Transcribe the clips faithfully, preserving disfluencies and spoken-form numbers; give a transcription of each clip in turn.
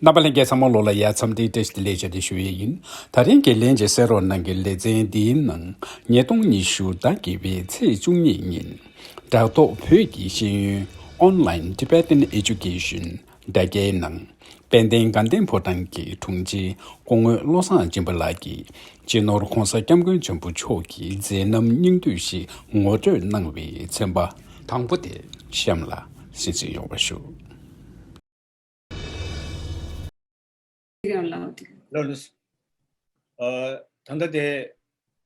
རྣམ་པ་ལྷན་རྒྱས་ཚང་མ་ལོ་ལ་ཡ་འཚམས་འདྲི་བཀྲ་ཤིས་བདེ་ལེགས་བྱ་སྟེ་ཞུ་ཡས་ཡིན། ད་རིང་གི་ལན་གྱི་གསན་རོགས་གནང་གི་ལེ་ཚན་འདིའི་ནང་ཉིས་སྟོང་ཉི་ཤུ་ཟླ་བརྒྱད་པའི་ཚེས་བཅུ་གཉིས་ཉིན་བྲག་ཐོག་བོད་ཀྱི་ཤེས་ཡོན་Online Tibetan Education སྒྲ་རྒྱའི་ནང་དཔལ་ལྡན་དགའ་ལྡན་ཕོ་བྲང་གི་དྲུང་ཆེ་སྐུ་ངོ་བློ་བཟང་སྦྱིན་པ་ལགས་ཀྱིས་སྤྱི་ནོར་༸གོང་ས་༸སྐྱབས་མགོན་ཆེན་པོ་མཆོག་གི་མཛད་རྣམ་སྙིང་བསྡུས་ཤིག་ངོ་སྤྲོད་གནང་བའི་ཚན་པ་དང་པོ་དེ་གཤམ་ལ་གསན་གཟིགས་ཡོང་བ་ཞུ། ལགས་ལགས། ཨ། ད་ལྟ་དེ་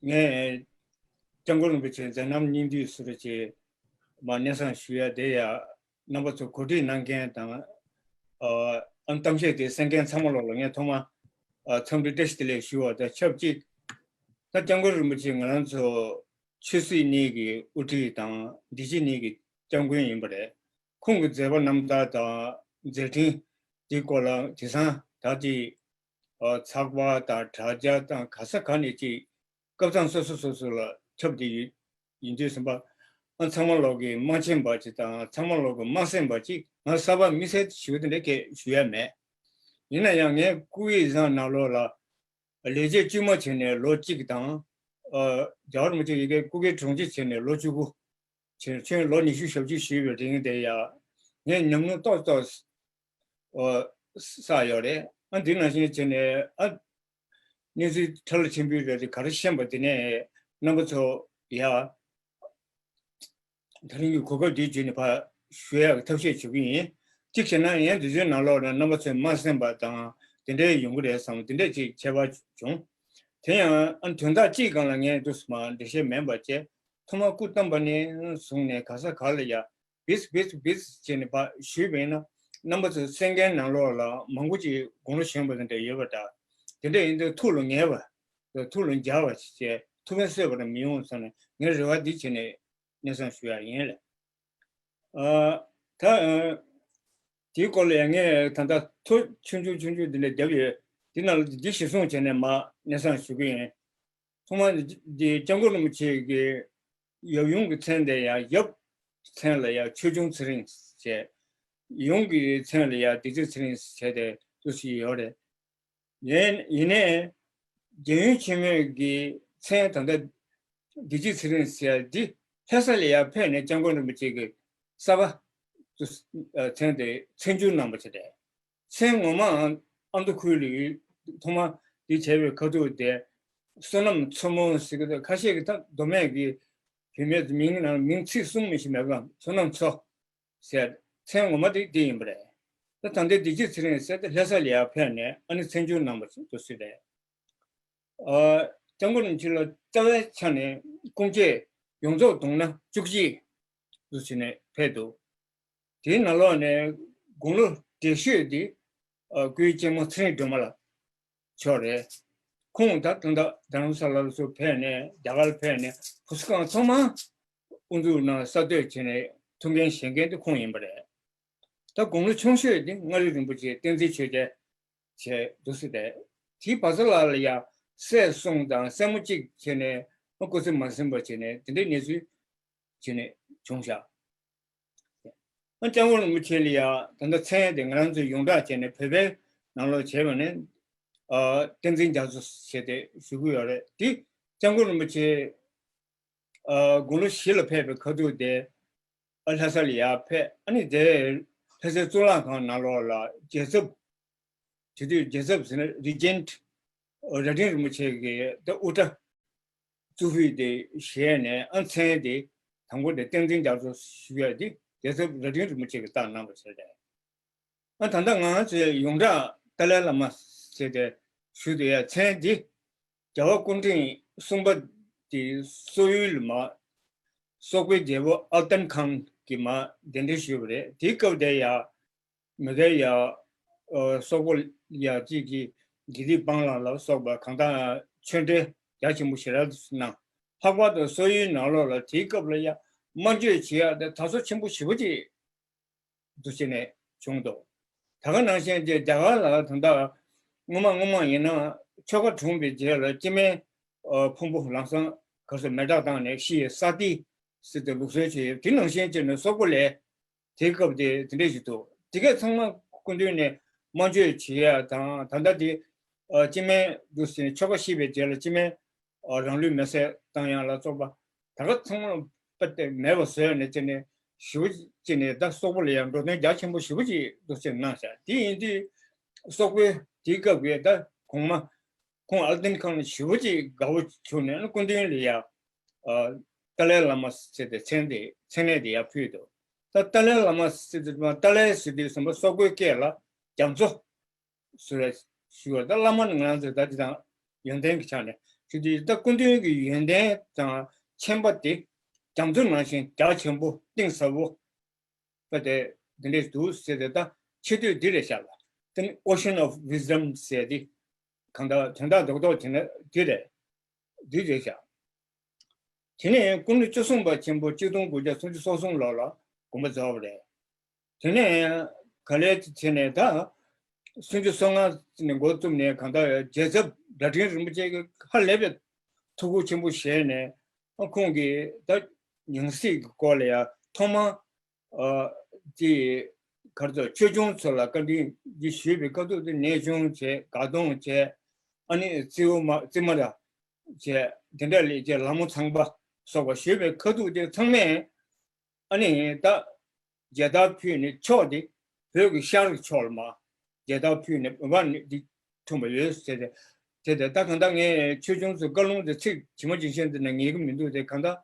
ངས་སྐྱབས་མགོན་རིན་པོ་ཆེའི་མཛད་རྣམ་སྙིང་བསྡུས་ཟུར་བཅད་མ་སྙན་སེང་ཞུ་ཡ་དེ་ཡ་རྣམ་པ་ཚོ་གོ་སྒྲིག་གནང་མཁན་དང་། ཨ། གཏམ་བཤད་དེ་གསན་མཁན་ཚང་མ་ལོག་ལ་ངས་ཐོག་མ་ཨ། འཚམས་འདྲི་བཀྲ་ཤིས་བདེ་ལེགས་ཞུ་བ་དང་ཆབས་ཅིག་ད་སྐྱབས་མགོན་རིན་པོ་ཆེ་ང་རང་ཚོ་ཆོས་སྲིད་གཉིས་ཀྱི་དབུ་ཁྲིད་དང་སྒྲིག་གཞི་གཉིས་ཀྱི་སྐྱབས་མགོན་ཡིན་པ་རེད། ཁོང་གི་མཛད་པ་རྣམ་ཐར་དང་མཛད་འཕྲིན་དེའི་སྐོར་ལ་དེང་སང་ད་ཅིག་ཨ། ཚགས་པར་དང་དྲ་རྒྱ་དང་ག་ས་ག་ནས་ཅིག་སྐབས་མཚམས་སོ་སོ་སོ་སོ་ལ་ཁྱབ་བསྡད་ཡོད་ཡིན་དུས་ཙམ་པ། ཨ། ཚང་མ་ལོག་གིས་མ་མཁྱེན་པ་ཅིག་དང་ཚང་མ་ལོག་གིས་མ་གསན་པ་ཅིག་ང་གསར་པ་དམིགས་བསལ་ཞུ་དེ་འདྲ་གས་ཞུ་ཡ་མེད། ཡིན་ན་ཡང་ངས་སྐུ་ཡི་བཟང་ནང་ལོགས་ལ་ལས་བྱེད་དཀྱུས་མ་བྱས་ནས་ལོ་གཅིག་དང་། ཨ། རྒྱལ་བ་རིན་པོ་ཆེ་ཡི་གེ་སྐུ་སྒེར་དྲུང་ཆེ་བྱས་ནས་ལོ་བཅུ་དགུ། ཁྱོད་ཁྱོད་ལོ་ཉི་ཤུ་ཞེ་བཅུ་བཞུགས་པའི་རིང་དེ་ཡ། ངས་ཉམས་མྱོང་ཏོག་ཏོག་ཨོ། བསགས་ཡོད་རེད། ཨ། འདི་ནང་བཞིན་བྱས་ནས་ཨ། གནས་ཚུལ་ཕྲ་ལ་ཆེན་པོའི་རེད་དེ་ག་རེ་ཤེས་པ་དེ་ནས་རྣམ་པ་ཚོ་ཡ། ད་རིང་གི་གོ་སྐབས་འདི་བརྒྱུད་ནས་ཕར་ཞུ་ཡག་གི་ཐབས་ཤེས་བྱེད་ཀྱི་ཡིན། གཅིག་བྱས་ན་ཡང་འདི་ཚོའི་ནང་ལོགས་ནས་རྣམ་པ་ཚོས་མ་གསན་པ་དང་དེ་འདྲའི་ཡོང་གི་རེད་བསམ་དེ་འདྲས་ཅིག་ཁྱད་པར་བྱུང་། དེ་ཡང་ཨ། དོན་དག་གཅིག་སྒང་ལ་ངས་འདུག་སེ་མ་འགྲེལ་བཤད་མེད་པ་བྱས། ཐོག་མར་སྐུ་བལྟམས་པ་ནས་བཟུང་ནས་ག་ས་ག་ལ་ཡ་བིས་བིས་བིས་བྱས་ནས་ཕར་ཞུས་པ་ཡིན་ན། རྣམ་པ་ཚོས་གསན་མཁན་ནང་ལོགས་ལ་མང་པོ་ཅིག་དགུང་ལོ་གཞོན་པ་དེ་འདྲ་ཡོད་པ་འདྲ། དེ་འདྲ་ཡིན་དུས་ཐུགས་ལ་ངེས་པ། ཐུགས་ལ་འཇགས་པ་བྱས། ཐུགས་ཕན་གསོས་པ་རང་མི་ཡོང་བསམ་ནས་ངས་རེ་བ་འདི་བྱས་ནས་སྙན་སེང་ཞུ་ཡག་ཡིན་ལགས། ཨ། ད་ཨ། དེའི་སྐོར་ལ་ཡང་ངས་ད་ལྟ་ཐོ་ཆུང་ཆུང་ཆུང་ཆུང་འདི་འདྲ་བརྒྱབ་ཡོད། འདི་ནང་ལ་འདི་གཞིར་བཟུང་བྱས་ནས་མར་སྙན་སེང་ཞུ་གི་ཡིན། ཐོག་མར་འདི་སྐྱབས་མགོན་རིན་པོ་ཆེ་གི་ཡབ་ཡུམ་གྱི་མཚན་དེ་ཡང་ཡབ་མཚན་ལ་ཡང་ཆོས་འབྱུང་ཚེ་རིང་ཟེར། ཡུམ་གྱི་མཚན་ལ་ཡང་བདེ་ཆེན་ཚེ་རིང་ཟེར་ཏེ་འདུག་སེ་ཡོད་རེད། ཡིན་ཡིན་ནའི་རྒྱལ་ཡུམ་ཆེན་མོའི་གི་མཚན་ད་ལྟ་བདེ་སྐྱིད་ཚེ་རིང་ཟེར་འདི་ལྷ་ས་ལ་ཡར་ཕེབས་ནས་སྐྱབས་མགོན་རིན་པོ་ཆེ་གི་གསར་པ་དུ་མཚན་དེ་མཚན་བསྒྱུར་གནང་བ་ཞིག་རེད། མཚན་ངོ་མ་ཨ་མདོ་ཁུལ་ལ་ཡོད། ཐོག་མ་འདི་བྱས་པའི་ཁ་ཐུག་དེ་བསོད་ནམས་མཚོ་མོ་ཟེར་གི་འདུག་ཁ་ཤས་ཀྱིས་ད་མདོ་སྨད་ཀྱི་བུད་མེད་མིང་ནང་མིང་ཚིག་གསུམ་མི་ཤེས་མེད་པ་མཚོ་ནམ་མཚོ། ཟེར། མཚན་ངོ་མ་དེ་འདི་ཡིན་པ་རེད། ད་ད་ལྟའི་བདེ་སྐྱིད་ཚེ་རིང་ཟེར་དེ་ལྷ་ས་ལ་ཡར་ཕེབས་ནས་ཨ་ནི་མཚན་བསྒྱུར་གནང་བ་ཞིག་ཏུ་སྲིད་རེད། ཨ། སྐྱབས་མགོན་རིན་པོ་ཆེ་ལ་ལྟ་བའི་ཆ་ནས་སྐུ་མཆེད་ཡོངས་རྫོགས་བསྡོམས་ན་བཅུ་གཅིག་ཏུ་ཕྱིན་ནས་ཕེབས་འདུག་དེའི་ནང་ལོགས་ནས་དགུང་ལོ་བགྲེས་ཤོས་དེ་ཨ། སྐུའི་གཅེན་མོ་ཚེ་རིང་སྒྲོལ་མ་ལགས་མཆོག་རེད། ཁོང་ད་ད་ལྟ་རྡ་རམ་ས་ལ་ལ་སུ་ཕེབས་ནས་རྒྱ་གར་ཕེབས་ནས་བུ་གསོ་ཁང་ཚང་མ་དབུ་འཛུགས་གནང་གསར་གཏོད་བྱས་ནས་ཐུགས་འགན་བཞེས་མཁན་དེ་ཁོང་ཡིན་པ་རེད། ད་དགུང་ལོ་ཆུང་ཤོས་དེ་མངའ་རིས་རིན་པོ་ཆེ་བསྟན་འཛིན་ཆོས་རྒྱལ་བྱས་འདུག་སེ་རེད། དེའི་བར་མཚམས་ལ་ལ་ཡ་སྲས་གསུམ་དང་སྲས་མོ་གཅིག་བྱས་ནས་སྐུ་ཚེ་མ་ཟིན་པ་བྱས་ནས་དེ་འདྲའི་གནས་ཚུལ་བྱས་ནས་བྱུང་བཞག་ཨ། སྐྱབས་མགོན་རིན་པོ་ཆེ་ལ་ཡ་ད་ལྟ་མཚན་དེ་ང་རང་ཚོས་ཡོངས་གྲགས་བྱས་ནས་བོད་པའི་ནང་ལོགས་བྱས་པ་ནི། ཨ། བསྟན་འཛིན་རྒྱ་མཚོ་ཞེས་དེ་ཞུ་གི་ཡོད་རེད། དེ་སྐྱབས་མགོན་རིན་པོ་ཆེ་ཨ། དགུང་ལོ་བཞི་ལ་ཕེབས་པའི་ཁ་ཐུག་དེ་ཨ། ལྷ་ས་ལ་ཡར་ཕེབས། ཨ་ནི་དེ་ལྷ་སའི་གཙུག་ལག་ཁང་ནང་ལོགས་ལ་རྒྱལ་ཚབ་དེ་དུས་རྒྱལ་ཚབ་ཟེར་ན་རི་ཇེན་ཊི་རྭ་སྒྲེང་རིན་པོ་ཆེ་གི་ད་དབུ་སྐྲ་གཙུག་ཕུད་དེ་བཞེས་ནས་ཨ། མཚན་དེ་དང་པོ་དེ་བསྟན་འཛིན་རྒྱ་མཚོ་ཞུ་ཡ་དེ་རྒྱལ་ཚབ་རྭ་སྒྲེང་རིན་པོ་ཆེ་གིས་བཏགས་གནང་བ་ཞིག་རེད། ཨ། ད་ལྟ་ང་ཚོས་ཡོངས་གྲགས་ཏཱ་ལའི་བླ་མ་ཟེར་ཏེ་ཞུ་བསྡད་ཡ་མཚན་འདི་རྒྱལ་བ་སྐུ་ཕྲེང་གསུམ་པ་དེ་སོག་ཡུལ་ལ་མར་སོག་པོའི་རྒྱལ་པོ་ཨལ་ཏན་ཁཱན་གྱིས་མར་གདན་འདྲེན་ཞུས་པ་རེད། དེའི་སྐབས་དེ་ཡ་མི་དེ་ཡ་ཨ། སོག་པོ་ཡ་གཅིག་གིས་དགེ་ལྡན་སྤང་བླང་ལ་སོགས་པ་གང་དག་ཆོས་འབྲེལ་རྒྱ་ཆེན་པོ་ཞེ་དྲག་གནང་། ལྷག་པར་དུ་སོག་ཡུལ་ནང་ལོགས་ལ་དེའི་སྐབས་ལ་ཡ་དམར་མཆོད་བྱེད་ཡ་དེ་དར་སྲོལ་ཆེན་པོ་ཞེ་པོ་ཅིག་འདུག་བྱས་ནས་བྱུང་འདུག་ད་ག་ནང་བཞིན་གྱི་རྒྱ་གར་ལ་ད་ལྟ་སྔོན་མ་སྔོན་མ་ཡིན་ན་ཆོ་ག་གྲུབ་པའི་རྗེས་ལ་སྐྱེ་དམན་ཨ། ཕུང་པོ་ལམ་སང་ག་ས་མེ་སྲེག་བཏང་ནས་ཤི་ཡི་ས་ཏི་ཟེར་ཏེ་ལུགས་སྲོལ་ཅིག་ཡོད། དེ་ནང་བཞིན་བྱས་ནས་སོག་པོ་ལ་དེའི་སྐབས་དེ་དེ་འདྲས་ཞིག་འདུག་དེ་གས་ཚང་མ་སྐུ་མདུན་ནས་ དམར་མཆོད་བྱེད་ཡ་དང་། ད་ལྟ་དེ་ཨ་སྤྱི་སྨན་འདུག་ཟེར་ནས་ཆོ་ག་བཤད་པའི་རྗེས་ལ་སྤྱི་སྨན་ཨ་རང་ལུས་མེར་སྲེག་བཏང་ཡ་ལ་སོགས་པ་ད་ག་ཚང་མ་པ་དེ་མེད་པ་བཟོས་ནས་བྱས་ནས་ཞེ་པོ་ཅིག་ནས་ད་སོག་པོ་ལ་ཡང་འགྲོ་དོན་རྒྱ་ཆེན་པོ་ཞེ་པོ་ཅིག་འདུག་ཟེར་གནང་ཤག་དེ་ཡིན་དུས་སོག་པོའི་དེའི་སྐབས་ཀྱི་ད་གོང་མ་ཁོང་ཨལ་ཏིན་ཁང་ལ་ཞེ་པོ་ཅིག་དགའ་པོ་བྱུང་ནས་སྐུ་མདུན་ལ་ཡ་ཨ་ཏཱ་ལའི་བླ་མ་ཟེར་ཏེ་མཚན་དེ་མཚན་གནས་དེ་ཡར་ཕུལ་འདུག་ད་ཏཱ་ལའི་བླ་མ་ཟེར་ཏེ་ཏཱ་ལའི་ཟེར་དུས་ཙམ་པ་སོག་པོའི་སྐད་ལ་རྒྱ་མཚོ་ཟེར་བ་ཞུ་བ། ད་བླ་མ་ནི་ང་རང་ཚོས་ད་དེ་དང་ཡོན་ཏན་གྱི་ཆ་ནས་ཞུ་དུས་ད་སྐུ་མདུན་གྱི་ཡོན་ཏན་དང་མཁྱེན་པ་དེ་རྒྱ་མཚོ་ནང་བཞིན་རྒྱ་ཆེན་པོ་གཏིང་ཟབ་པོ་པ་དེ་འདི་འདྲས་འདུག་ཟེར་ཏེ་ད་ཆེ་བསྟོད་འདི་རེད་བཞག་པ། དེ་ནི་Ocean of Wisdom ཟེར་ཏེ་གང་ལྟར་དོན་དག་རྡོག་རྡོག་དེ་ནི་འདི་རེད། འདི་རེད་བཞག་དེ་ནས་སྐུ་ཕྲེང་བཅུ་གསུམ་པ་ཆེན་པོ་གཅིག་སྟོང་དགུ་བརྒྱ་སུམ་ཅུ་སོ་གསུམ་ལོ་ལ་དགོངས་པ་རྫོགས་པ་རེད། དེ་ནས་ག་ལེར་དེ་ནས་ད་སུམ་ཅུ་སོ་ལྔ་ནས་འགོ་བཙུགས་ནས་གང་ལྟར་རྒྱལ་ཚབ་སྒྲ་སྒྲེང་རིན་པོ་ཆེ་གིས་ཧ་ལས་པའི་ཐུགས་ཁུར་ཆེན་པོ་བཞེས་ནས་ཁོང་གིས་ད་ཡང་སྲིད་ཀྱི་སྐོར་ལ་ཡང་ཐོག་མར་ཨ་དེ་གར་ཚོ་ཆོས་སྐྱོང་ཚོ་ལ་བཀའ་དྲིན་གྱིས་ཞུས་པའི་ཁ་ཐུག་དེ་ནས་ཆུང་བྱས། དགའ་གདོང་བྱས། ཨ་ནི་རྩིའུ་མ་རྩི་མ་ར་བྱས། དེ་འདྲ་ལས་བྱས་ལ་མོ་ཚངས་པ་སོགས་པ་ཞུས་པའི་ཁ་ཐུག་དེ་ཚང་མས་ཨ་ནི་ད་མཇལ་དར་ཕུལ་ནས་ཕྱོགས་དེ་བོད་ཀྱི་ཤར་གྱི་ཕྱོགས་ལ་མར་མཇལ་དར་ཕུལ་ནས་འོད་འབར་ནས་འདི་འཁྲུངས་པ་ཡོད་ཟེར་ཏེ། དེ་དེ་ད་གང་ལྟར་ངས་ཆོས་སྐྱོང་ཚོའི་བཀའ་ལུང་དེ་ཚིག་ཇི་མ་ཇི་བཞིན་དུ་ནས་ངེས་ཀྱི་མི་འདུག་དེ་གང་ལྟར་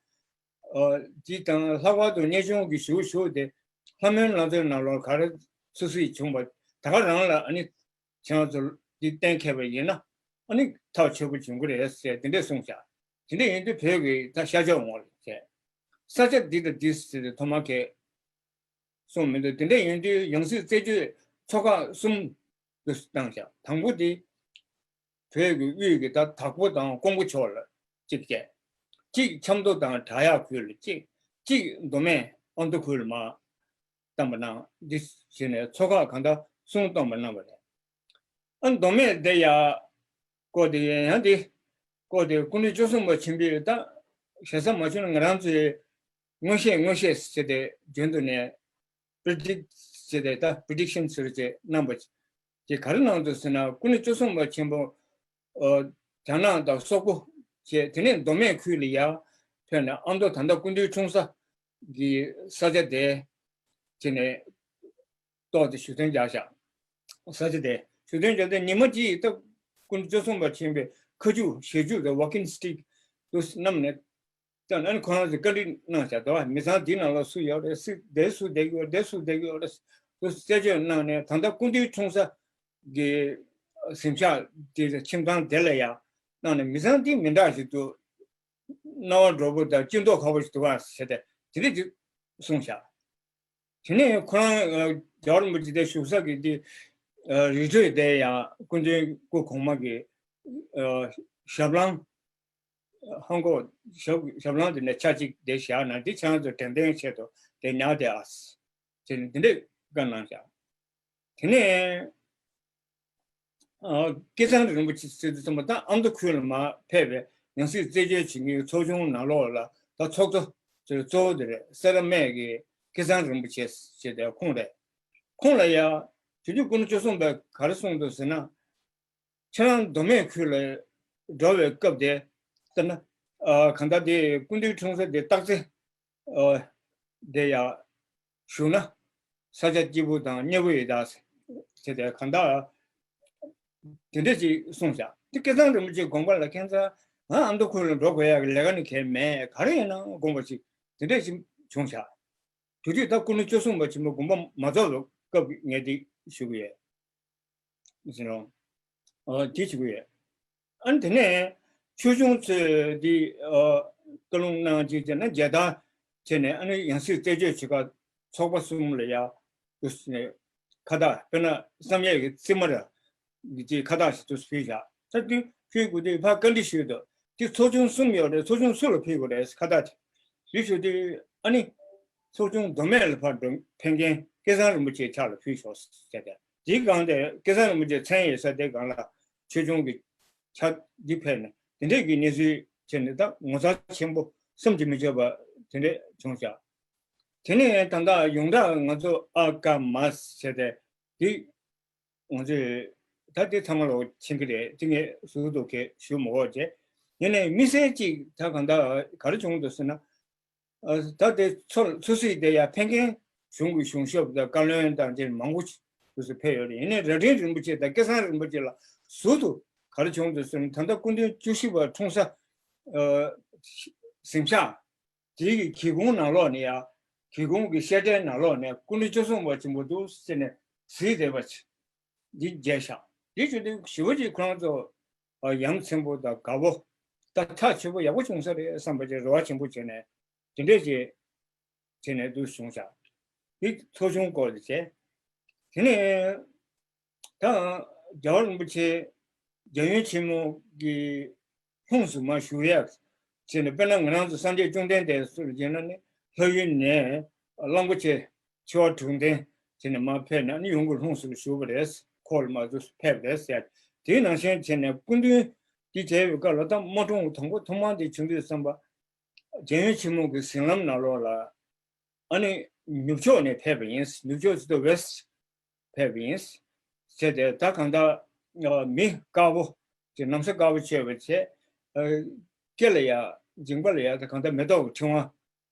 ཨ་འདི་དང་ལྷག་པར་དུ་གནས་ཆུང་གི་ཞུ་ཞུ་དེ་ལྷ་མོའི་ལང་ཚོའི་ནང་ལོགས་ག་རེ་སུ་སུ་ཡིས་བྱུང་བ་ད་ག་རང་ལ་ཨ་ནི་ཁྱེད་རང་ཚོ་འདི་གཏན་འཁེལ་བ་ཡིན་ན་ཨ་ནི་ཐག་ཆོད་པོ་བྱུང་གི་རེད་ཟེར་དེ་འདྲས་གསུངས་བཞག་དེ་འདྲས་ཡིན་དུས་བོད་ཀྱི་ད་ཤར་ཕྱོགས་ངོས་ལ་བྱས། ས་ཆ་འདི་དང་འདི་ཟེར་ཏེ་ཐོག་མར་གས་གསུངས་མི་འདུག་དེ་འདྲས་ཡིན་དུས་ཡང་སྲིད་རྩད་གཅོད་ཚོགས་ཁག་གསུམ་དུ་བཏང་བཞག་དང་པོ་དེ་བོད་ཀྱི་དབུས་ཀྱི་ད་དྭགས་པོ་དང་ཀོང་པོ་ཕྱོགས་ལ་གཅིག་བྱས། གཅིག་ཆབ་མདོ་དང་བྲག་གཡབ་ཁུལ་ལ་གཅིག་གཅིག་མདོ་སྨད་ཨ་མདོ་ཁུལ་ལ་མར་བཏང་པ་གནང་། འདི་བྱས་ནས་ཚོགས་ཁག་གང་ལྟར་གསུམ་བཏང་པ་གནང་བ་རེད། ཨ་མདོ་སྨད་དེ་ཡ་སྐོར་དེ་ཡང་དེ་སྐོར་དེ་སྐུ་ཕྲེང་བཅུ་གསུམ་པ་ཆེན་པོས་ད་ཞེ་ས་མ་བྱུང་ན་ང་རང་ཚོའི་མངོན་ཤེས་མངོན་ཤེས་ཟེར་ཏེ་རྒྱུན་དུ་ནས་པི་རི་ཌིག་ཟེར་ཏེ་ད་པི་རི་ཌིག་ཤན་ཟེར་ཏེ་གནང་བ་དེ་ག་རེ་གནང་འདུག་ཟེར་ན། སྐུ་ཕྲེང་བཅུ་གསུམ་པ་ཆེན་པོ་ཨ་རྒྱ་ནག་དང་སོག་པོ་བཅས་དེ་ནས་མདོ་སྨད་ཁུལ་ལ་ཡར་ཐོན་ནས་ཨ་མདོ་ད་ལྟ་སྐུ་མདུན་འཁྲུངས་ས་གི་ས་ཆ་དེ་དེ་ནས་གཏོགས་ཏེ་ཞུ་སྟོན་རྒྱག་བཞག་ས་ཆ་དེ་ཞུ་སྟོན་རྒྱག་སྟེ་ཉི་མ་གཅིག་ད་སྐུ་མདུན་བཅུ་གསུམ་པ་ཆེན་པོའི་ཁ་རྒྱུག་ཞལ་རྒྱུག་དང་ཝོག་ཀིང་སི་ཊིག་དུ་བསྣམས་ནས། ད་ཨ་ནི་ཁོ་རང་ཚོས་བཀའ་འདྲི་གནང་བཞག་འདུག་བ། མི་ཚང་འདི་ནང་ལ་སུ་ཡོད་རེད། སུ་འདིར་སུ་བསྡད་ཀྱི་ཡོད་རེད། འདིར་སུ་བསྡད་ཀྱི་ཡོད་རེད། དུ་རྩད་གཅོད་གནང་ནས་ད་ལྟ་སྐུ་མདུན་འཁྲུངས་ས་གི་གཟིམ་ཤག་དེ་ཁྱིམ་ཚང་དེ་ལ་ཡང་གནང་ནས་མི་ཚང་འདི་མི་འདྲ་ཞིག་འདུག་རྣ་བ་འགྲོ་པོ་དང་སྐྱིད་མདོག་ཁ་པོ་ཞིག་འདུག་ག་ཟེར་ཏེ་དེ་འདྲ་ཅིག་གསུངས་བཞག་དེ་ནས་ཁོ་རང་རྒྱལ་བ་རིན་པོ་ཆེ་དེ་བཞུགས་ས་གི་དེ་རི་ཁྲོད་དེ་ཡང་སྐུ་མདུན་སྐུ་གོང་མ་གི་ཞབས་ལྷམ་ཧང་གོ་ཞབས་ཞབས་ལྷམ་དེ་ནས་ཆ་གཅིག་དེ་བཞག་ན་འདི་ཁྱེད་རང་ཚོ་དྲན་རྟེན་ཆེད་དུ་དེ་ཉར་དེ་ཨ་ཟེར་ནས་འདི་འདྲས་བཀའ་གནང་བཞག་དེ་ནས་ཨ་སྐལ་བཟང་རིན་པོ་ཆེ་ཟེར་དུས་ཙམ་པ་ད་ཨ་མདོ་ཁུལ་ལ་མར་ཕེབས་པའི་ཡང་སྲིད་རྩད་གཅོད་བྱེད་མཁན་ཚོགས་ཆུང་ནང་ལོགས་ལ་ད་ཚོགས་གཙོ་ཟེར་གཙོ་བོ་དེ་རེད། སེ་ར་སྨད་ཀྱི་སྐལ་བཟང་རིན་པོ་ཆེ་ཟེར་དེ་ཁོང་རེད། ཁོང་ལ་ཡ་དུས་རྒྱུན་སྐུ་ཕྲེང་བཅུ་གསུམ་པས་ག་རེ་གསུངས་འདུག་ཟེར་ན། ཁྱེད་རང་མདོ་སྨད་ཁུལ་ལ་འགྲོ་བའི་སྐབས་དེ་ལྟར་ན་ཨ་གང་ལྟར་དེ་སྐུ་མདུན་འཁྲུངས་ས་དེ་སྟག་རྩེ་ཨ་དེ་ཡ་བཞུགས་ན་ས་ཆ་སྐྱིད་པོ་དང་མཉེས་པོ་ཡོད་ད་ཟེར་དེ་གང་ལྟར་དེ་འདྲ་ཅིག་གསུངས་བཞག་དེ་སྐལ་བཟང་རིན་པོ་ཆེའི་དགོངས་པ་ལ་ཁྱེད་ཚ་ང་ཨ་མདོ་ཁུལ་ལ་འགྲོ་དགོས་ཡག་གི་ལས་ཀ་ནི་གལ་མེད། ག་རེ་ཡིན་ན་དགོངས་པ་ཅིག་དེ་འདྲ་ཅིག་བྱུང་བཞག་དེ་དུས་ད་སྐུ་ཕྲེང་བཅུ་གསུམ་པ་ཆེན་པོ་དགོངས་པ་མ་རྫོགས་པའི་སྐབས་ཀྱི་ངས་འདི་ཞུ་གི་ཡོད། ཟེར་རོ། ཨ་དེ་བྱེད་དགོས་ཡོད། ཨ་ནི་དེ་ནས་ཆོས་སྐྱོང་ཚོས་འདི་ཨ་བཀའ་ལུང་གནང་རྗེས་བྱས་ན་མཇལ་དར་བྱས་ནས་ཨ་ནི་ཡང་སྲིད་རྩད་གཅོད་བྱེད་ག་ཚོགས་པ་གསུམ་ལ་ཡ་དུ་ནས་ཁ་བཏགས་དཔེར་ན་བསམ་ཡས་ཀྱི་རྩེ་མོ་ར་འདི་ཅིག་ཁ་བཏགས་ཤིག་ཏུ་ཕུལ་བཞག་ད་དུས་ཕུལ་དགོས་དུས་ཕར་བཀའ་འདྲི་ཞུས་འདུག་དེ་ཚོགས་ཆུང་གསུམ་ཡོད་རེད། ཚོགས་ཆུང་སུ་ལ་ཕུལ་དགོས་རེད་ཁ་བཏགས་དེ། དེ་ཞུ་དུས་ཨ་ནི་ཚོགས་ཆུང་མདོ་སྨད་ལ་ཕར་འགྲོ་ཕན་མཁན་སྐལ་བཟང་རིན་པོ་ཆེའི་ཕྱག་ལ་ཕུལ་ཤོག་ཟེར་ཏེ། དེའི་སྒང་དེར་སྐལ་བཟང་རིན་པོ་ཆེའི་མཚན་ཡོད་ས་དེའི་སྒང་ལ་ཆོས་སྐྱོང་གི་ཕྱག་འདི་ཕེབས་ནས་དེ་འདྲས་ཀྱི་གནས་ཚུལ་བྱས་ནས་ད་ངོ་མཚར་ཆེན་པོ་བསམ་གྱིས་མི་ཁྱབ་པ་དེ་འདྲས་བྱུང་ཤག་དེ་ནས་ད་ལྟ་ཡོངས་གྲགས་ང་ཚོ་ཨ་ཀ་མ་ཟེར་ཏེ་འདི་ ང་ཚོས་ད་དེ་ཚང་མ་ལོག་ཕྱིན་གྱི་རེད། དེ་ངས་ཟུར་དུ་གས་ཞུ་མི་དགོས་བྱས། ཡིན་ནའི་དམིགས་བསལ་གཅིག་ད་གང་ལྟར་ག་རེ་བྱུང་འདུག་ཟེར་ན། ཨ། ད་དེ་ཚོ་ཚོ་སྲིད་དེ་ཡང་ཕན་མཁན་གཞུང་གི་གཞུང་ཞབས་དང་བཀའ་བློན་དང་དེ་མང་པོ་ཞིག་ཕེབས་ཡོད་རེད། ཡིན་ནའི་རྭ་སྒྲེང་རིན་པོ་ཆེ་དང་སྐལ་བཟང་རིན་པོ་ཆེ་ལ་ཟུར་དུ་ག་རེ་བྱུང་འདུག་ཟེར་ན། ད་ལྟ་སྐུ་མདུན་བཅུ་བཞི་པ་འཁྲུངས་ས། ཨ། གཟིམ་ཤག་དེའི་གི་གི་གུང་ནང་ལོགས་ནས་ཡང་། གི་གུང་གི་བཤད་གྲྭའི་ནང་ལོགས་ནས་སྐུ་མདུན་བཅུ་གསུམ་པ་ཆེན་པོ་འདུག་ཟེར་ནས་གཟིགས་བསྡད་པ་ཅིག་འདི་མཇལ་ཤག་འདི་བྱུང་དུས་ཞེ་པོ་ཅིག་ཁོ་རང་ཚོ་ཡ་མཚན་པོ་དང་དགའ་པོ། ད་ཐག་ཆོད་པོ་ཡག་པོ་བྱུང་ས་རེད་བསམ་པ་ཅིག་རེ་བ་ཆེན་པོ་བྱས་ནས་དེ་འདྲས་ཅིག་བྱས་ནས་འདུག་བྱུང་ཤག་འདི་ཚོགས་ཆུང་སྐོར་དེ་བྱས། དེ་ནས་ད་རྒྱལ་བ་རིན་པོ་ཆེ་རྒྱལ་ཡོངས་ཆེན་མོ་གི་ལྷུམས་སུ་མར་ཞུགས་ཡག་བྱས་ནས། དཔེར་ན་ང་རང་ཚོ་སངས་རྒྱས་བཅོམ་ལྡན་འདས་སུ་བྱས་ན་ནི་ལྷ་ཡུལ་ནས་གླང་པོ་ཆེ་ཆེ་བ་དྲུག་ལྡན་བྱས་ནས་མར་ཕེབས་ནས་ནི་ཡོངས་ཀྱི་ལྷུམས་སུ་ཞུགས་པ་རེད། འཁོར་ལ་མར་ཕེབས་པ་རེད་ཟེར། དེའི་ནང་བཞིན་བྱས་ནས་སྐུ་མདུན་འདི་མཇལ་བའི་སྐབས་ལ་ད་མ་འཁྲུངས་དང་པོ་ཐོག་མར་འདི་བྱུང་དུས་ཙམ་པ། རྒྱལ་ཡོངས་ཆེན་མོ་གི་ཟིལ་ལམ་ནང་ལོགས་ལ་ཨ་ནི་ནུབ་ཕྱོགས་ནས་ཕེབས་པ་ཡིན། ནུབ་ཕྱོགས་ཟེར་དུས་West ཕེབས་པ་ཡིན། བྱས་ཏེ་ད་གང་ལྟར་མི་དཀར་པོ་ཅིག་ན་བཟའ་དཀར་པོ་བྱས་པ་བྱས། ཨ། སྐེ་ལ་ཡ་མཇིང་པ་ལ་ཡ་ད་གང་ལྟར་མེ་ཏོག་གི་ཕྲེང་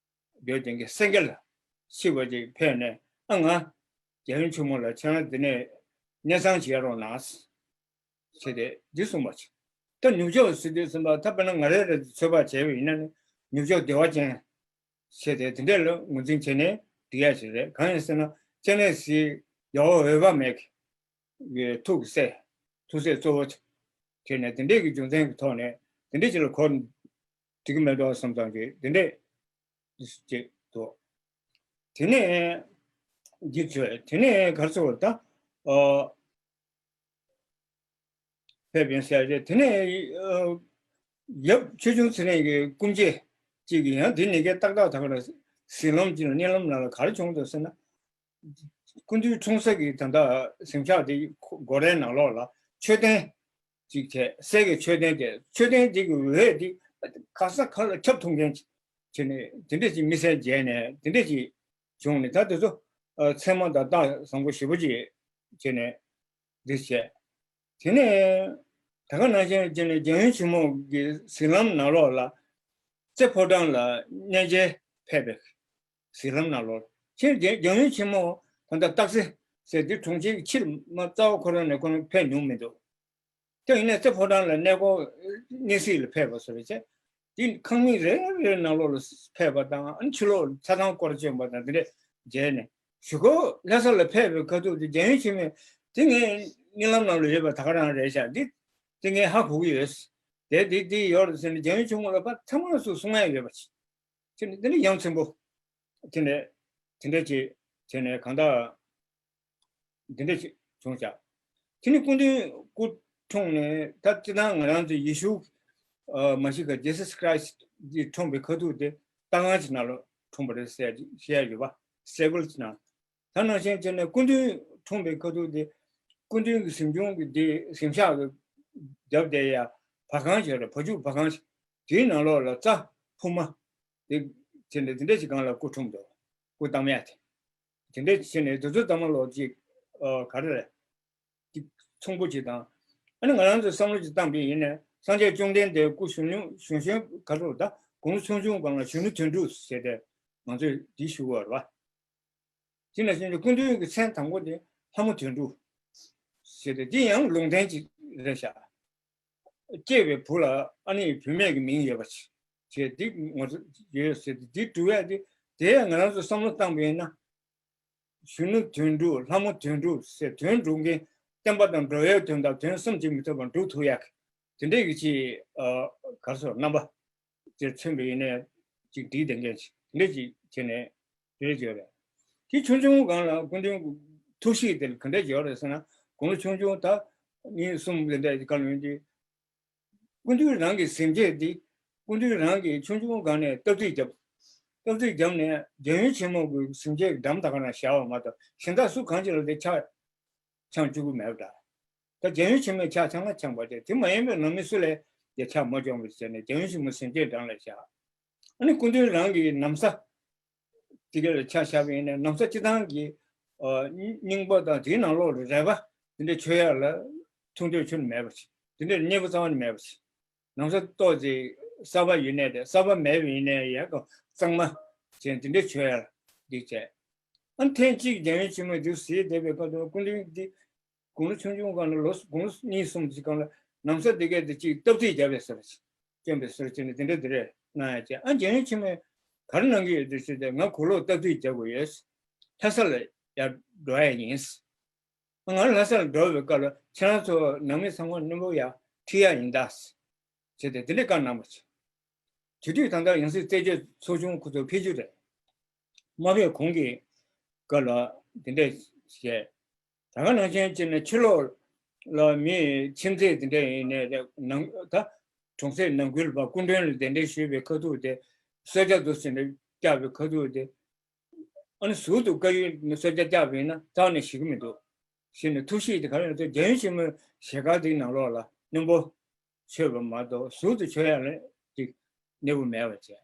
བ་ཡོད་དེ་གི་སེང་གེ་ལ་ཆིབས་པ་ཅིག་ཕེབས་ནས། ཨ། ང་རྒྱལ་ཡོངས་ཆེན་མོ་ལ་ཁྱེད་རང་འདི་ནས་གནས་ཚང་བྱེད་རོགས་གནང་། བྱས་ཏེ་འདི་གསུངས་པ་ཅིག་ད་ནུབ་ཕྱོགས་ཟེར་དུས་ཙམ་པ་ད་དཔེར་ན་ང་རང་རང་ཚོད་དཔག་བྱས་པ་ཡིན་ན་ནི་ནུབ་ཕྱོགས་བདེ་བ་ཅན་བྱས་ཏེ་དེ་འདྲས་ལ་ངོས་འཛིན་བྱས་ནས་འགྲིག་ཡ་ཞིག་རེད། གང་ཡིན་ཟེར་ན་སྤྱན་རས་གཟིགས་རྒྱལ་བ་འོད་དཔག་མེད་ཀྱི་ཐུགས་ཀྱི་སྲས། ཐུགས་སྲས་གཙོ་བོ་བྱས་ནས་དེ་འདྲས་ཀྱི་རྒྱུ་མཚན་གྱི་ཐོག་ནས་དེ་འདྲས་ཅིག་ལ་གོ་འགྲིག་གི་མེད་འགྲོ་བསམ་ཙང་གི་དེ་འདྲས་ཅིག་འདུག་དེ་ནས་འདི་བྱས། དེ་ནས་ག་རེ་ཟེར་བ་ད། ཨ། ཕེབས་པ་ཡིན་ཟེར་རེད། དེ་ནས་ཡབ་ཆོས་སྐྱོང་ཚེ་རིང་གི་སྐུ་མཆེད་ཅིག་གིས་ཡང་དེ་ནས་ཀྱི་ཏག་ཏག་ད་ག་ལ་ཟིལ་ལམ་གྱི་གཉིད་ལམ་ནང་ལ་ག་རེ་བྱུང་འདུག་ཟེར་ན། སྐུ་མདུན་འཁྲུངས་ས་གི་ད་ལྟ་གཟིམ་ཤག་དེ་སྒོ་རའི་ནང་ལོགས་ལ་མཆོད་རྟེན་ཅིག་བྱས། གསེར་གྱི་མཆོད་རྟེན་དེ། མཆོད་རྟེན་དེ་གི་འོད་དེ་ག་ས་ག་ལ་ཁྱབ་ཐུབ་མཁན་ཅིག་བྱས་ནས་དེ་འདྲས་ཅིག་དམིགས་བསལ་མཇལ་ནས་དེ་འདྲས་ཅིག་བྱུང་ནས། ད་དེ་ཚོ་ཨ་མཚན་མ་དང་རྟགས་བཟང་པོ་ཞེ་པོ་ཅིག་བྱས་ནས་འདི་བྱས། དེ་ནས་ད་ག་ནང་བཞིན་བྱས་ནས་རྒྱལ་ཡོངས་ཆེན་མོ་གི་ཟིལ་ལམ་ནང་ལོགས་ལ་རྩེ་ཕོ་བྲང་ལ་གནས་མཇལ་ཕེབས་པའི་ཟིལ་ལམ་ནང་ལོགས། ཕྱིར་རྒྱལ་རྒྱལ་ཡོངས་ཆེན་མོ་ད་ལྟ་སྟག་རྩེ་ཟེར་དེ་གྲོང་ཁྱེར་གྱི་ཕྱིར་མ་རྩ་བ་ཁོ་རང་ནས་ཁོ་རང་ཕེབས་མྱོང་མི་འདུག་དེ་ཡིན་ནའི་རྩེ་ཕོ་བྲང་ལ་གནས་སྐོར་གནས་གཟིགས་ལ་ཕེབས་པ་སོགས་རེད་བྱས། དེ་ཁང་མིག་རེ་རེ་ནང་ལོགས་ལ་ཕེབས་པ་དང་། ཨ་ནི་ཕྱི་ལོགས་ལ་ཆ་ཚང་སྐོར་བྱོན་པ་དང་དེ་འདྲས་མཇལ་ནས། གཞུག་གུ་ལྷ་ས་ལ་ཕེབས་པའི་ཁ་ཐུག་དེ་རྒྱལ་ཡོངས་ཆེན་མོ་དེ་ངའི་གཉིད་ལམ་ནང་ལ་ཡོད་པ་ད་ག་རང་རེད་ཤག་འདི་དེ་ངས་ཧ་གོ་གི་ཡོད། དེ་དེ་དེ་ཡོད་རེད་ཟེར་ནས་རྒྱལ་ཡོངས་ཆེན་མོ་ལ་ཕར་ཚང་མ་སུ་གསུང་ཡ་ཡོད་པ་ཅིག་དེ་ནི་དེ་ནི་ཡ་མཚན་པོ། དེ་ནས་དེ་འདྲ་ཅིག་བྱས་ནས་གང་ལྟར་འདི་འདྲ་ཅིག་བྱུང་བཞག་དེ་ནི་སྐུ་མདུན་སྐུ་འཁྲུངས་ནས་ད་སྤྱིར་བཏང་ང་རང་ཚོ་ཡེ་ཤུ་ཨ་མ་ཤི་ཀ Jesus Christ འདི་འཁྲུངས་པའི་ཁ་ཐུག་དེ་ལྟ་ཁང་ཅིག་ནང་ལ་འཁྲུངས་པ་རེད་ཟེར་བཤད་ཡ་ཡོད་པ། སེ་ཀོལ་ཅིག་ནང་། ད་ནང་བཞིན་བྱས་ནས་སྐུ་མདུན་འཁྲུངས་པའི་ཁ་ཐུག་དེ་སྐུ་མདུན་གྱི་གཟིམ་ཆུང་གི་དེ་གཟིམ་ཤག་གི་རྒྱབ་དེ་ཡ་བ་ཁང་ཞིག་རེད། བ་ཕྱུགས་བ་ཁང་ཞིག་དེའི་ནང་ལོགས་ལ་རྩྭ་ཕུབ་མ་དེ་བྱས་ནས་དེ་འདྲ་ཞིག་སྒང་ལ་སྐུ་འཁྲུངས་འདུག་སྐུ་བལྟམས་ཡ་དེ། དེ་འདྲ་བྱས་ནས་དེ་ཚོ་ལྟ་མ་ལོག་ཅིག་ཨ་ག་རེ་རེད། ཅིག་ཚོང་པོ་ཅིག་དང་། ཨ་ནི་ང་རང་ཚོས་བསམ་བློ་ཅིག་བཏང་པ་ཡིན་ན་སངས་རྒྱས་བཅོམ་ལྡན་འདས་སྐུ་གཞོན་ནུ་གཞོན་གཞོན་ག་རེ་རེད། ད་དགུང་ལོ་ཆུང་ཆུང་སྒང་ལ་གཞོན་ནུ་དོན་གྲུབ་ཟེར་ཏེ་ང་ཚོས་འདི་ཞུ་དགོས་རེད་པ། དེ་ནང་བཞིན་དུ་སྐུ་མདུན་གྱི་མཚན་དང་པོ་དེ་ལྷ་མོ་དོན་གྲུབ་ཟེར་ཏེ། འདི་ཡང་ལུང་བསྟན་ཅིག་རེད་ཤག་སྐྱེས་པའི་བུ་ལ་ཨ་ནི་བུད་མེད་ཀྱི་མིང་ཡོད་པ་ཅིག་བྱས། འདི་ང་ཚོ་ཡོད་ཟེར་ཏེ་འདི་འབྲི་ཡ་དེ་དེ་ཡང་ང་རང་ཚོ་བསམ་བློ་བཏང་པ་ཡིན་ན། གཞོན་ནུ་དོན་གྲུབ་ལྷ་མོ་དོན་གྲུབ་ཟེར་དོན་གྲུབ་མཁན་བསྟན་པ་དང་འགྲོ་བའི་དོན་དང་དོན་བསམ་གྱིས་མི་ཁྱབ་པ་འགྲུབ་ཐུབ་ཡག་གི་དེ་འདྲས་ཀྱི་ཅིག་ཨ་ག་རེ་ཟེར་རྣམ་པ་དེར་མཚོན་པ་ཡིན་ནའི་ཅིག་བྲིས་བསྡད་མཁན་ཅིག་དེ་འདྲས་ཅིག་བྱས་ནས་བྲིས་ཡོད་རེད། དེ་ཆུང་ཆུང་སྒང་ལ་སྐུ་མདུན་ཐུགས་གཤིས་དེ་ག་འདྲས་ཡོད་རེད་ཟེར་ན། དགུང་ལོ་ཆུང་ཆུང་ད་གཉིས་གསུམ་དེ་འདྲས་ཀྱི་སྐབས་ལ་ཡིན་དུས། སྐུ་མདུན་རང་གི་གཟིམ་ཆས་འདི་སྐུ་མདུན་རང་གིས་ཆུང་ཆུང་སྒང་ནས་སྟབས་རྩིས་བརྒྱབ། སྟབས་རྩིས་བརྒྱབ་ནས་རྒྱལ་ཡོངས་ཆེན་མོ་གི་གཟིམ་ཆས་ཀྱི་འགྲམ་ད་ག་ན་བཞག་པ་མ་གཏོགས་གཞན་དག་སུ་གང་ཅིག་ལ་དེ་ཆ་འཆང་བཅུག་གི་མེད་པ་འདྲ། ད་རྒྱལ་ཡོངས་ཆེན་མོས་ཆ་འཆང་ན་འཆང་བ་དེ། དེ་མ་ཡིན་པའི་ནང་མི་སུ་ལས་དེ་ཆ་མ་འཆང་བར་བྱས་ནས་རྒྱལ་ཡོངས་ཆེན་མོ་གཟིམ་ཆས་འགྲམ་ལ་བཞག་ཨ་ནི་སྐུ་མདུན་རང་གི་ན་བཟའ་དེ་ག་ལ་ཆ་བཞག་པ་ཡིན་ན། ན་བཟའ་སྤྱིར་བཏང་གི་ཨ་རྙིང་པ་དང་དེའི་ནང་ལོགས་ལ་རལ་པ་ དེ་འདྲ་མཆོད་ཡ་ལ་ཐུགས་འདོད་ཁྱོན་ནས་མེད་པ་ཞིག་དེ་འདྲའི་མཉེས་པོ་རྩ་བ་ནས་མེད་པ་ཞིག་ནམ་ས་ཏོག་ཙེ་གསར་པ་ཡིན་ནའི་རེད། གསར་པ་མེད་པ་ཡིན་ནའི་ཡ་ག་གཙང་མ་ཅན་དེ་འདྲའི་མཆོད་ཡ་འདི་བྱས། ཨ་ཐེངས་གཅིག་རྒྱལ་ཡུམ་ཆེན་མོས་འདི་ཟེར་བསྡད་པའི་སྐབས་དུ་སྐུ་མདུན་འདི་དགུང་ལོ་ཆུང་ཆུང་སྒང་ལ་ལོ་དགུང་ལོ་གཉིས་གསུམ་ཅིག་སྒང་ལ་ནམ་ས་འདི་གས་དེ་གཅིག་སྟབས་བདེ་རྒྱབ་པའི་ཟེར་ཅིག་སྐྱོན་པའི་ཟེར་ཅིག་ནས་དེ་འདྲ་དེ་རེད་གནང་ཡ་བྱས། ཨ་རྒྱལ་ཡུམ་ཆེན་མོས་ག་རེ་གནང་གི་ཡོད་དེ་ཟེར་ཏེ་ང་གོས་ལོག་སྟབས་བདེ་རྒྱབ་དགོས་ཡོད། ལྷ་ས་ལ་ཡར་འགྲོ་ཡ་ཡིན། ང་ལྷ་སར་འགྲོ་བའི་སྐབས་ལ་ཁྱེད་རང་ཚོ་ནང་མི་ཚང་མ་རྣོན་པོ་ཡར་ཁྲིད་ཡག་ཡིན་ད། ཟེར་ཏེ་དེ་འདྲའི་བཀའ་གནང་བ་བྱས། དེ་དུས་ད་ལྟ་ཡང་སྲིད་རྩད་གཅོད་ཚོགས་ཆུང་ཁོ་ཚོ་ཕེབས་རྒྱུ་རེད། མ་ཕེབས་གོང་གི་སྐབས་ལ་དེ་འདྲས་བྱས། ད་ག་ནང་བཞིན་བྱས་ནས་ཕྱི་ལོགས་ལ་མི་ཁྱིམ་མཚེས་དེ་འདྲས་ཡིན་ནའི་རེད། ནང་ད་གྲོང་གསེབ་ནང་ཁུལ་ལ་སྐུ་མགྲོན་ལ་གདན་འདྲེན་ཞུས་པའི་ཁ་ཐུག་དེ་གསོལ་ཇ་འདུག་ཟེར་ནས་བཀྱགས་པའི་ཁ་ཐུག་དེ། ཨ་ནི་ཟུར་དུ་བཀའ་ཡོན་གསོལ་ཇ་བཀྱགས་པ་ཡིན་ན་རྩ་བ་ནས་ཞིག་གི་མི་འདུག་ཞེས་ནས་ཐུགས་གཤིས་དེ་ག་རེ་ཡོད་ཚད་རྒྱལ་ཡུམ་ཆེན་མོའི་ཞལ་དཀར་དེའི་ནང་ལོགས་ལ་རྣོན་པོ་མཆོད་པ་མ་གཏོགས་ཟུར་དུ་མཆོད་ཡ་ལ་ཅིག་གནས་བབ་མེད་པ་བྱས།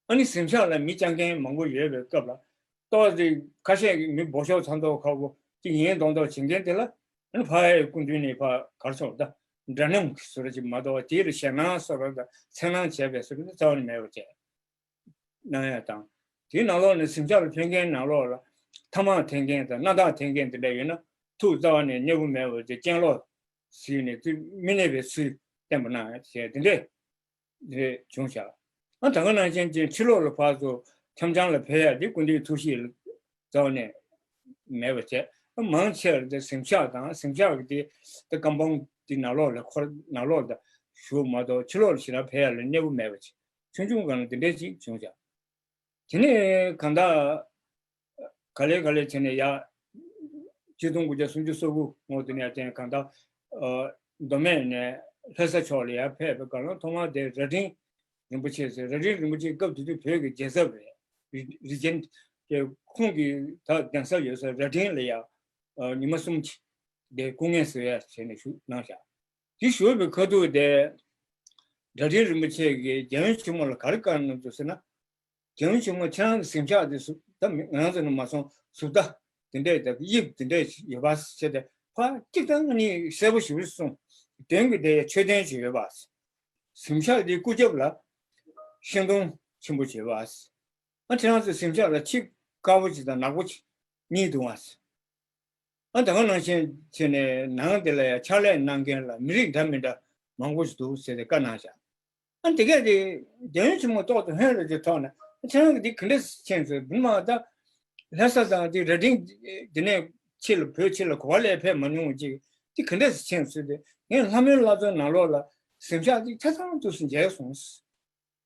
ཨ་ནི་གཟིམ་ཤག་ལ་མི་བཅར་མཁན་མང་པོ་ཡོད་པའི་སྐབས་ལ་ཏོག་ཙེ་ཁ་ཤས་ཀྱི་མི་འབོར་ཤོག་ཚང་མདོག་ཁ་པོ་ཅིག་ཡིན་མདོག་མདོག་བྱེད་མཁན་དེ་ལ་ཨ་ནི་ཕ་ཡའི་སྐུ་མདུན་ནས་ཕ་གར་སོང་ད་འདྲ་མཉམ་གྱི་བཟོ་འདྲ་ཅིག་མ་གཏོགས་དེ་ལ་ཞེད་སྣང་བཟོ་འདྲ་དང་འཚེར་སྣང་བྱས་པའི་བཟོ་འདྲ་རྩ་བ་ནས་མེད་པ་བྱས། གནང་ཡ་དང་། དེའི་ནང་ལོགས་ནས་གཟིམ་ཤག་ལ་ཕེབས་མཁན་ནང་ལོགས་ལ་ཐ་མག་འཐེན་མཁན་དང་སྣ་ཐག་འཐེན་མཁན་དེ་འདྲ་ཡོད་ན་ཐུགས་རྩ་བ་ནས་མཉེས་པོ་མེད་པ་དེ་གྱེན་ལོག་གཟིགས་ནས་དེ་མི་གནས་པའི་ཚུལ་བསྟན་པ་གནང་ཡ་བྱས་དེ་འདྲས་རེད་བྱུང་བཞག་ཨ་ད་ག་ནང་བཞིན་ཅན་ཕྱི་ལོགས་ལ་ཕར་ཚུར་འཆམ་འཆམ་ལ་ཕེབས་ཡ་དེ་སྐུ་མདུན་ཐུགས་གཤིས་ལ་རྩ་བ་ནས་མེད་པ་བྱས། ཨ་མང་ཆེ་བ་དེ་གཟིམ་ཤག་དང་གཟིམ་ཤག་གི་དེ་དེ་ཀམ་པའུན་དེ་ནང་ལོགས་ལ་འཁོར་ནང་ལོགས་ལ་བཞུགས་མ་གཏོགས་ཕྱི་ལོགས་ལ་ཞེ་དྲག་ཕེབས་ཡ་ལ་མཉེས་པོ་མེད་པ་བྱས། ཆུང་ཆུང་སྒང་ལ་འདི་འདྲའི་ཅིག་བྱུང་བཞག་དེ་ནས་གང་ལྟར་ག་ལེ་ག་ལེ་བྱས་ནས་ཡ། ཆིག་སྟོང་དགུ་བརྒྱ་སུམ་ཅུ་སོ་དགུ་ངོ་དེ་ནས་ཡ་བརྟེན་གང་ལྟར་མདོ་སྨད་ནས་ལྷ་ས་ཕྱོགས་ལ་ཡར་ཕེབས་པའི་སྐབས་ལ་ཐོག་མར་དེ་རྭ་སྒྲེང་རིན་པོ་ཆེ་ཟེར། རྭ་སྒྲེང་རིན་པོ་ཆེ་སྐབས་དེ་དུས་བོད་ཀྱི་རྒྱལ་ཚབ་རེད། རི་ཇེན་ཊི་ཁོང་གི་ད་གདན་ས་ཡོད་ས་རྭ་སྒྲེང་ལ་ཡ་ཉི་མ་གསུམ་གྱི་དེ་སྐུ་ངལ་གསོ་ཡ་བྱས་ནས་བཞུགས་གནང་བཞག་དེ་བཞུགས་པའི་ཁ་ཐུག་དེ་རྭ་སྒྲེང་རིན་པོ་ཆེ་གིས་རྒྱལ་ཡུམ་ཆེན་མོ་ལ་ག་རེ་བཀའ་གནང་འདུག་ཟེར་ན། རྒྱལ་ཡུམ་ཆེན་མོ་ཁྱེད་རང་གི་གཟིམ་ཤག་དེ་ཟུར་ད་མི་ང་རང་ཚོ་ནས་མ་སོང་ཟུར་ལྟ་དེ་འདྲས་དང་དབྱིབས་དེ་འདྲས་ཡོད་པ་བྱས་ཏེ་ཕར་གཅིག་དང་གཉིས་གསལ་པོ་ཞེ་པོ་གསུངས། དོན་གྱི་དེ་མཆོད་རྟེན་ཅིག་ཡོད་པ། གཟིམ་ཤག་དེའི་སྐུ་རྒྱབ་ལ་ཤིང་སྡོང་ཆེན་པོ་ཅིག་ཡོད་པ། ཨ་ཁྱེད་རང་ཚོའི་གཟིམ་ཤག་ལ་ཁྱི་དཀར་པོ་ཅིག་དང་ནག་པོ་ཅིག་གཉིས་འདུག་ཨ། ཨ་ད་ག་ནང་བཞིན་བྱས་ནས་ནང་དེ་ལ་ཡང་ཕྱག་ལས་གནང་མཁན་ལ་མི་རིགས་འདྲ་མི་འདྲ་མང་པོ་ཞིག་འདུག་ཟེར་ཏེ་བཀའ་གནང་བཞག་ཨ་དེ་གས་དེ་རྒྱལ་ཡུམ་ཆེན་མོ་ཏོག་ཏུ་ཧོན་རེ་ཅིག་ཐོག་ནས་ཨ་ཁྱེད་རང་གི་འདི་ག་འདྲས་ཕྱིན་ཚོད་འདི་མ་ད་ལྷ་ས་དང་དེ་རྭ་སྒྲེང་འདི་ནས་ཕྱི་ལ་བོད་ཕྱི་ལ་ག་པར་ལས་ཕེབས་མ་མྱོང་ཅིག་འདི་ག་འདྲས་ཕྱིན་ཚོད་དེ་ངས་ལྷ་མོའི་བླ་མཚོའི་ནང་ལོགས་ལ་གཟིམ་ཤག་འདི་ཆ་ཚང་དུ་སུ་མཇལ་སོང་།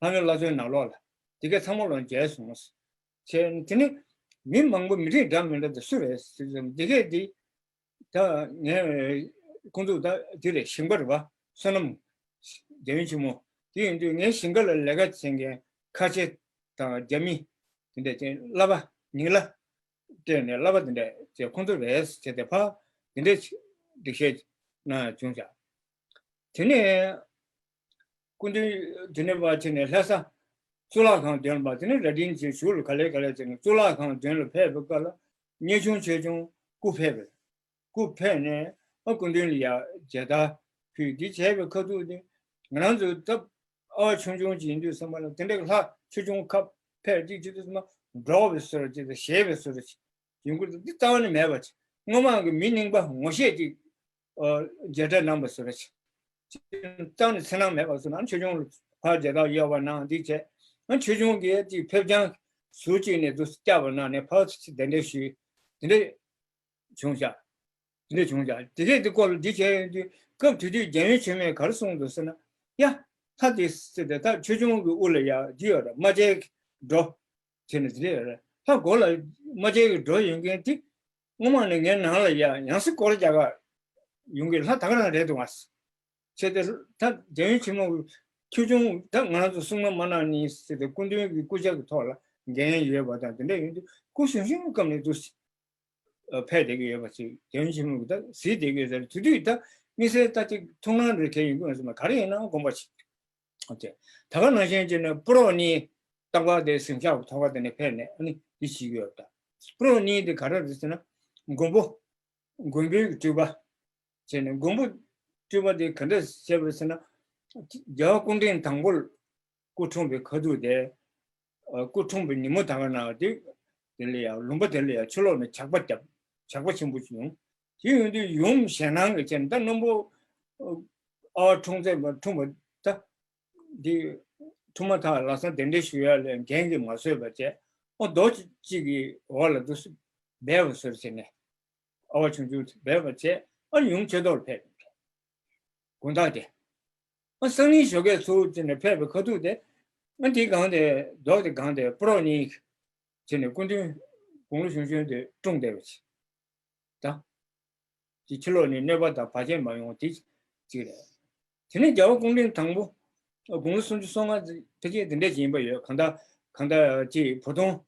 ལྷ་མོའི་བླ་མཚོའི་ནང་ལོགས་ལ་དེ་གས་ཚང་མ་ལོ་མཇལ་སོང་། བྱས་དེ་ནི་མི་མང་པོ་མི་རིགས་འདྲ་མི་འདྲ་དེ་སུ་རེད་ཟེར་ཙང་དེ་གས་དེ་ད་ངས་ཁོང་ཚོ་ད་དེ་རེད་ཞིང་པ་རེད་པ། བསོད་ནམས་རྒྱལ་ཡུམ་ཆེན་མོ་དེ་ཡིན་དུས་ངའི་ཞིང་ཁ་ལ་ལས་ཀ་བྱེད་མཁན་ཁ་ཆེ་དང་རྒྱ་མི་དེ་འདྲ་ཅན་བསླབ་པ་ཉིན་ལ་སྤྲད་ནས་བསླབ་པ་དེ་འདྲ་བྱས་ཁོང་ཚོ་རེད་བྱས་ཏེ་ཕ་དེ་འདྲ་སྒྲིག་བཤད་གནང་བྱུང་བཞག་དེ་ནས་སྐུ་མདུན་དེ་ནས་ཕར་ཕྱིན་ནས་ལྷ་ས་གཙུག་ལག་ཁང་མདུན་ལ་དེ་ནས་རྭ་སྒྲེང་ཅན་བཞུགས་ལ་ག་ལེ་ག་ལེ་བྱས་ནས་གཙུག་ལག་ཁང་མདུན་ལ་ཕེབས་པའི་སྐབས་ལ་གཉེར་ཆུང་ཆོས་སྐྱོང་སྐུ་ཕེབས་པས། སྐུ་ཕེབས་ནས་ཨ་སྐུ་མདུན་ལ་ཡ་མཇལ་དར་ཕུལ་འདི་བྱས་པའི་ཁ་ཐུག་དེ་ང་རང་ཚོ་ད་ཨ་བ་ཆུང་ཆུང་ཅིག་ཡིན་དུས་ཙམ་པ་ལ་དེ་འདྲའི་ལྷ་ཆོས་སྐྱོང་ཁ་ཕེབས་ཅིག་བྱེད་དུས་ཙམ་པ་འདྲོག་པའི་བཟོ་འདྲ་ཅིག་དང་ཞེད་པའི་བཟོ་འདྲ་ཅིག་ཡོང་གི་འདུག་འདི་རྩ་བ་ནས་མེད་པ་ཅིག་སྔོན་མ་གི་མི་རྙིང་པ་ངོ་ཤེས་ཅིག་ཨ་མཇལ་འཕྲད་གནང་བ་བཟོ་འདྲ་ཅིག་རྩ་བ་ནས་འཚེར་སྣང་མེད་པ་བཟོ་ན་ཆོས་སྐྱོང་ལ་ཕར་མཇལ་དར་གཡར་བ་གནང་འདི་བྱས་ཨ་ཆོས་སྐྱོང་གིས་ཅིག་ཕེབས་རྐྱང་ཟུར་གཅིག་ནས་འདུག་བསྐྱབས་པ་གནང་ནས་ཕར་ཚུར་གདན་འདྲེན་ཞུས་དེ་འདྲ་བྱུང་བཞག་དེ་འདྲ་བྱུང་བཞག་དེ་གས་དེ་སྐོར་ལ་འདི་བྱས་ཡོང་དུས་སྐབས་དེ་དུས་རྒྱལ་ཡུམ་ཆེན་མོས་ག་རེ་གསུངས་འདུག་ཟེར་ན། ཡ། ལྷ་དེ་ཟེར་ཏེ་ད་ཆོས་སྐྱོང་གི་དབུ་ལ་ཡ་འདི་ཡོད་རེད། རྨ་བྱའི་སྒྲོ་བྱས་ནས་དེ་འདྲ་ཡོད་རེད། ལྷ་མགོ་ལ་རྨ་བྱའི་སྒྲོ་ཡོད་མཁན་དེ་སྔོན་མ་ནས་ངའི་ནང་ལ་ཡ་ཡང་སྲིད་སྐོར་རྒྱག་ག་ཡོང་གི་ལྷ་ད་ག་རང་རེད་འདུག་ཨ། བྱས་ཏེ་ད་རྒྱལ་ཡུམ་ཆེན་མོ་ཆོས་སྐྱོང་ད་ང་རང་ཚོ་སྲུང་མ་མ་གནང་ནི་ཟེར་ཏེ་སྐུ་མདུན་གྱི་སྐུ་ཕྱག་གི་ཐོག་ལ་འགན་ཡོད་པ་དང་དེ་འདྲ་ཡིན་དུས་སྐུ་གཞོན་གཞོན་གྱི་སྐབས་ནས་འདུག་ཕེབས་བསྡད་ཀྱི་ཡོད་པ་ཅིག་རྒྱལ་ཡུམ་ཆེན་མོ་གི་ད་གཟིགས་བསྡད་ཀྱི་ཡོད་ཟེར། དེ་དུས་ད་དམིགས་བསལ་ད་ཅིག་ཐུགས་སྣང་རེ་གལ་ཡོང་གི་མ་སོང་ན་ག་རེ་ཡིན་ནའང་དགོངས་པ་ཞིག་ཨོ་ཙེ། ད་ག་ནང་བཞིན་བྱས་ནས་སྤུ་རོག་གཉིས་རྟག་པར་དེ་གཟིམ་ཤག་གི་ཐོག་ཁ་དེ་ནས་ཕེབས་ནས་ཨ་ནི་འདི་བྱེད་ཀྱི་ཡོད་ད། སྤུ་རོག་གཉིས་དེ་ག་རེ་རེད་ཟེར་ན་མགོན་པོ། མགོན་པོའི་སྤྲུལ་པ། བྱས་ནས་མགོན་པོ་སྤྲུལ་པ་དེ་ག་འདྲ་བྱས་པ་ཟེར་ན། རྒྱལ་བ་སྐུ་ཕྲེང་དང་པོ་སྐུ་འཁྲུངས་པའི་ཁ་ཐུག་དེ། ཨ། སྐུ་འཁྲུངས་པའི་ཉིན་མོ་ད་ག་ནང་དེ། དེ་ལ་ཡང་ལུང་པ་དེ་ལ་ཡང་ཕྱི་ལོགས་ནས་ཇག་པ་བརྒྱབ། ཇག་པ་ཆེན་པོ་ཞིག་ཡོང་། དེ་ཡོང་དུས་ཡུམ་ཞེད་སྣང་གི་ཆེད་ད་སྣུམ་པོ། ཨ། ཨ་བ་འཁྲུངས་ཚེ་མ་འཁྲུངས་པ་ད། འདི་འཁྲུངས་མ་ཐག་ལམ་སང་གདན་འདྲེན་ཞུ་ཡ་ལ་འགན་གྱིས་མ་བཟོད་པ་བྱས། ཨ། རྡོ་གཅིག་གི་འོག་ལ་འདུག་སྦས་པ་བཟོས་བྱས་ནས། ཨ་བ་ཆུང་ཆུང་སྦས་པ་བྱས། ཨ། ཡུམ་ཆོས་ཐོག་ལ་ཕེབས། དགོང་དག་དེ། ཨ། སང་ཉིན་ཞོགས་ཀས་ཚུར་བྱས་ནས་ཕེབས་པའི་ཁ་ཐུག་དེ། ཨ། དེ་གང་དེ་རྡོ་དེ་གང་དེ་ཕོ་རོག་གཉིས་བྱས་ནས་སྐུ་མདུན་དགུང་ལོ་གཞོན་གཞོན་དེ་བཀྲོངས་བསྡད་པ་བྱས། ད། དེ་ཕྱི་ལོགས་ནས་གནོད་པ་དང་བར་ཆད་མ་ཡོང་དེ་གཅིག་རེད། དེ་ནས་རྒྱལ་བ་སྐུ་ཕྲེང་དང་པོ་དགུང་ལོ་སུམ་ཅུ་སོ་ལྔ་ཕལ་ཆེར་དེ་འདྲ་ཅིག་ཡིན་པ་ཡོད། གང་ལྟར་གང་ལྟར་ཅིག་བུ་སྟོན།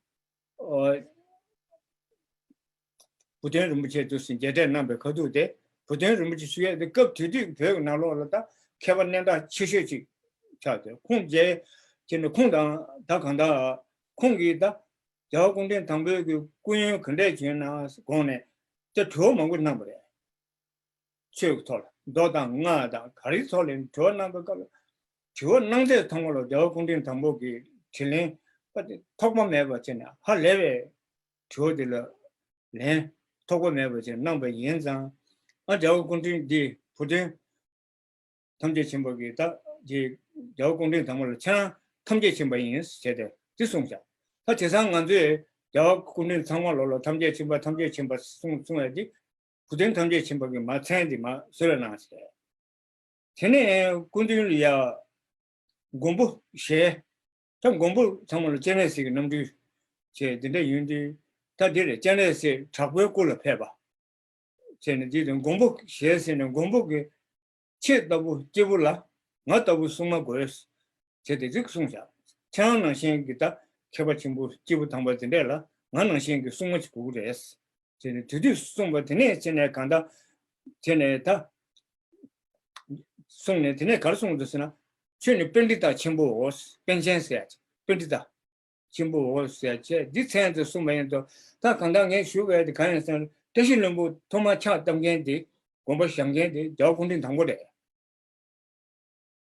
ཨོ། བུ་སྟོན་རིན་པོ་ཆེ་དུ་ཟིན་མཇལ་འཕྲད་གནང་བའི་ཁ་ཐུག་དེ། བུ་སྟོན་རིན་པོ་ཆེ་ཞུ་ཡས་དེ་སྐབས་དེ་དུས་བོད་ཀྱི་ནང་ལོགས་ལ་ད་མཁས་པ་གནད་འགག་ཆེ་ཤོས་ཅིག་ཆགས་ཏེ། ཁོང་མཇལ་བྱས་ནས་ཁོང་དང་ད་གང་ལྟར་ཁོང་གིས་ད། རྒྱལ་བ་སྐུ་ཕྲེང་དང་པོའི་གི་སྐུ་ཡོན་ག་འདྲས་བྱུང་ན་དགོངས་ནས་དེ་དྲི་བ་མང་པོ་གནང་བ་རེད། ཆོས་ཀྱི་ཐོག་ལ་མདོ་དང་སྔགས་དང་ག་རེའི་ཐོག་ལ་དྲི་བ་གནང་བའི་སྐབས་ལ། དྲི་བ་གནང་ཚད་ཐོག་མ་ལ་རྒྱལ་བ་སྐུ་ཕྲེང་དང་པོ་གི་དྲིས་ལན་པ་དེ་ཐོགས་པ་མེད་པ་བྱས་ནས་ཧ་ལས་པའི་དྲི་བ་དེ་ལ་ལན་ཐོགས་པ་མེད་པ་བྱས་གནང་བ་ཡིན་ཙང་། ཨ། རྒྱལ་བ་སྐུ་ཕྲེང་འདི་བུ་སྟོན་ཐམས་ཅད་མཁྱེན་པ་གིས་ད་ཀྱི་རྒྱལ་བ་སྐུ་ཕྲེང་དང་པོ་ལ་ཁྱེད་རང་ཐམས་ཅད་མཁྱེན་པ་ཡིན་ཟེར་ཏེ་འདི་གསུངས་བཞག་ད་དེང་སང་ང་ཚོས་རྒྱལ་བ་སྐུ་ཕྲེང་ཚང་མ་ལོག་ལ་ཐམས་ཅད་མཁྱེན་པ་ཐམས་ཅད་མཁྱེན་པ་གསུངས་གསུངས་ཡ་འདི་བུ་སྟོན་ཐམས་ཅད་མཁྱེན་པ་གི་མ་མཚན་འདི་མ་བཟོས་ལ་གནང་ཟེར། དེ་ནས་སྐུ་མདུན་ལ་ཡ་མགོན་པོ་ཞལ། ད་མགོན་པོ་ཚང་མ་ལ་སྤྱན་རས་གཟིགས་ཀྱི་རྣམ་འཕྲུལ་བྱས་འདི་འདྲ་ཡོད་དུས། ད་འདི་རེད། སྤྱན་རས་གཟིགས་དྲག་པོའི་སྐུ་ལ་ཕེབས་པ་བྱས་ནས་འདི་དང་མགོན་པོ་ཞལ་ཟེར་ནས་མགོན་པོ་གི་ཁྱེད་ལྟ་བུ་སྐྱེས་བུ་ལ་ང་ལྟ་བུ་སྲུང་མ་དགོས་བྱས་ཏེ་རིགས་གསུངས་བཞག་ཁྱེད་རང་ནང་བཞིན་གྱི་ད་མཁས་པ་ཆེན་པོ་སྐྱེས་བུ་དམ་པ་འདི་འདྲས་ལ་ང་ནང་བཞིན་གྱི་སྲུང་མ་ཅིག་དགོས་ཀྱི་རེད། ཟེར་ནས་དེ་དུས་གསུངས་པ། དེ་ནས་བྱས་ནས་གང་ལྟར་བྱས་ནས་ད་གསུངས་ནས་དེ་ནས་ག་རེ་གསུངས་འདུག་ཟེར་ན། ཁྱོད་ནི་པཎྜི་ཏ་ཆེན་པོའོ། པཎ་ཆེན་ཟེར་ཡ་ཅིག་པཎྜི་ཏ་ཆེན་པོའོ་ཟེར་ཡ་ཅིག་འདི་མཚན་དུ་གསུངས་པ་ཡིན་དོ། ད་གང་ལྟར་ངས་ཞུ་དགོས་ཡ་དེ་གང་ཡིན་ཟེར་ན། བཀྲ་ཤིས་ལྷུན་པོ་ཐོག་མར་ཕྱག་བཏབ་མཁན་དེ་དགོངས་པ་བཞེས་མཁན་དེ་རྒྱལ་བ་སྐུ་ཕྲེང་དང་པོ་རེད།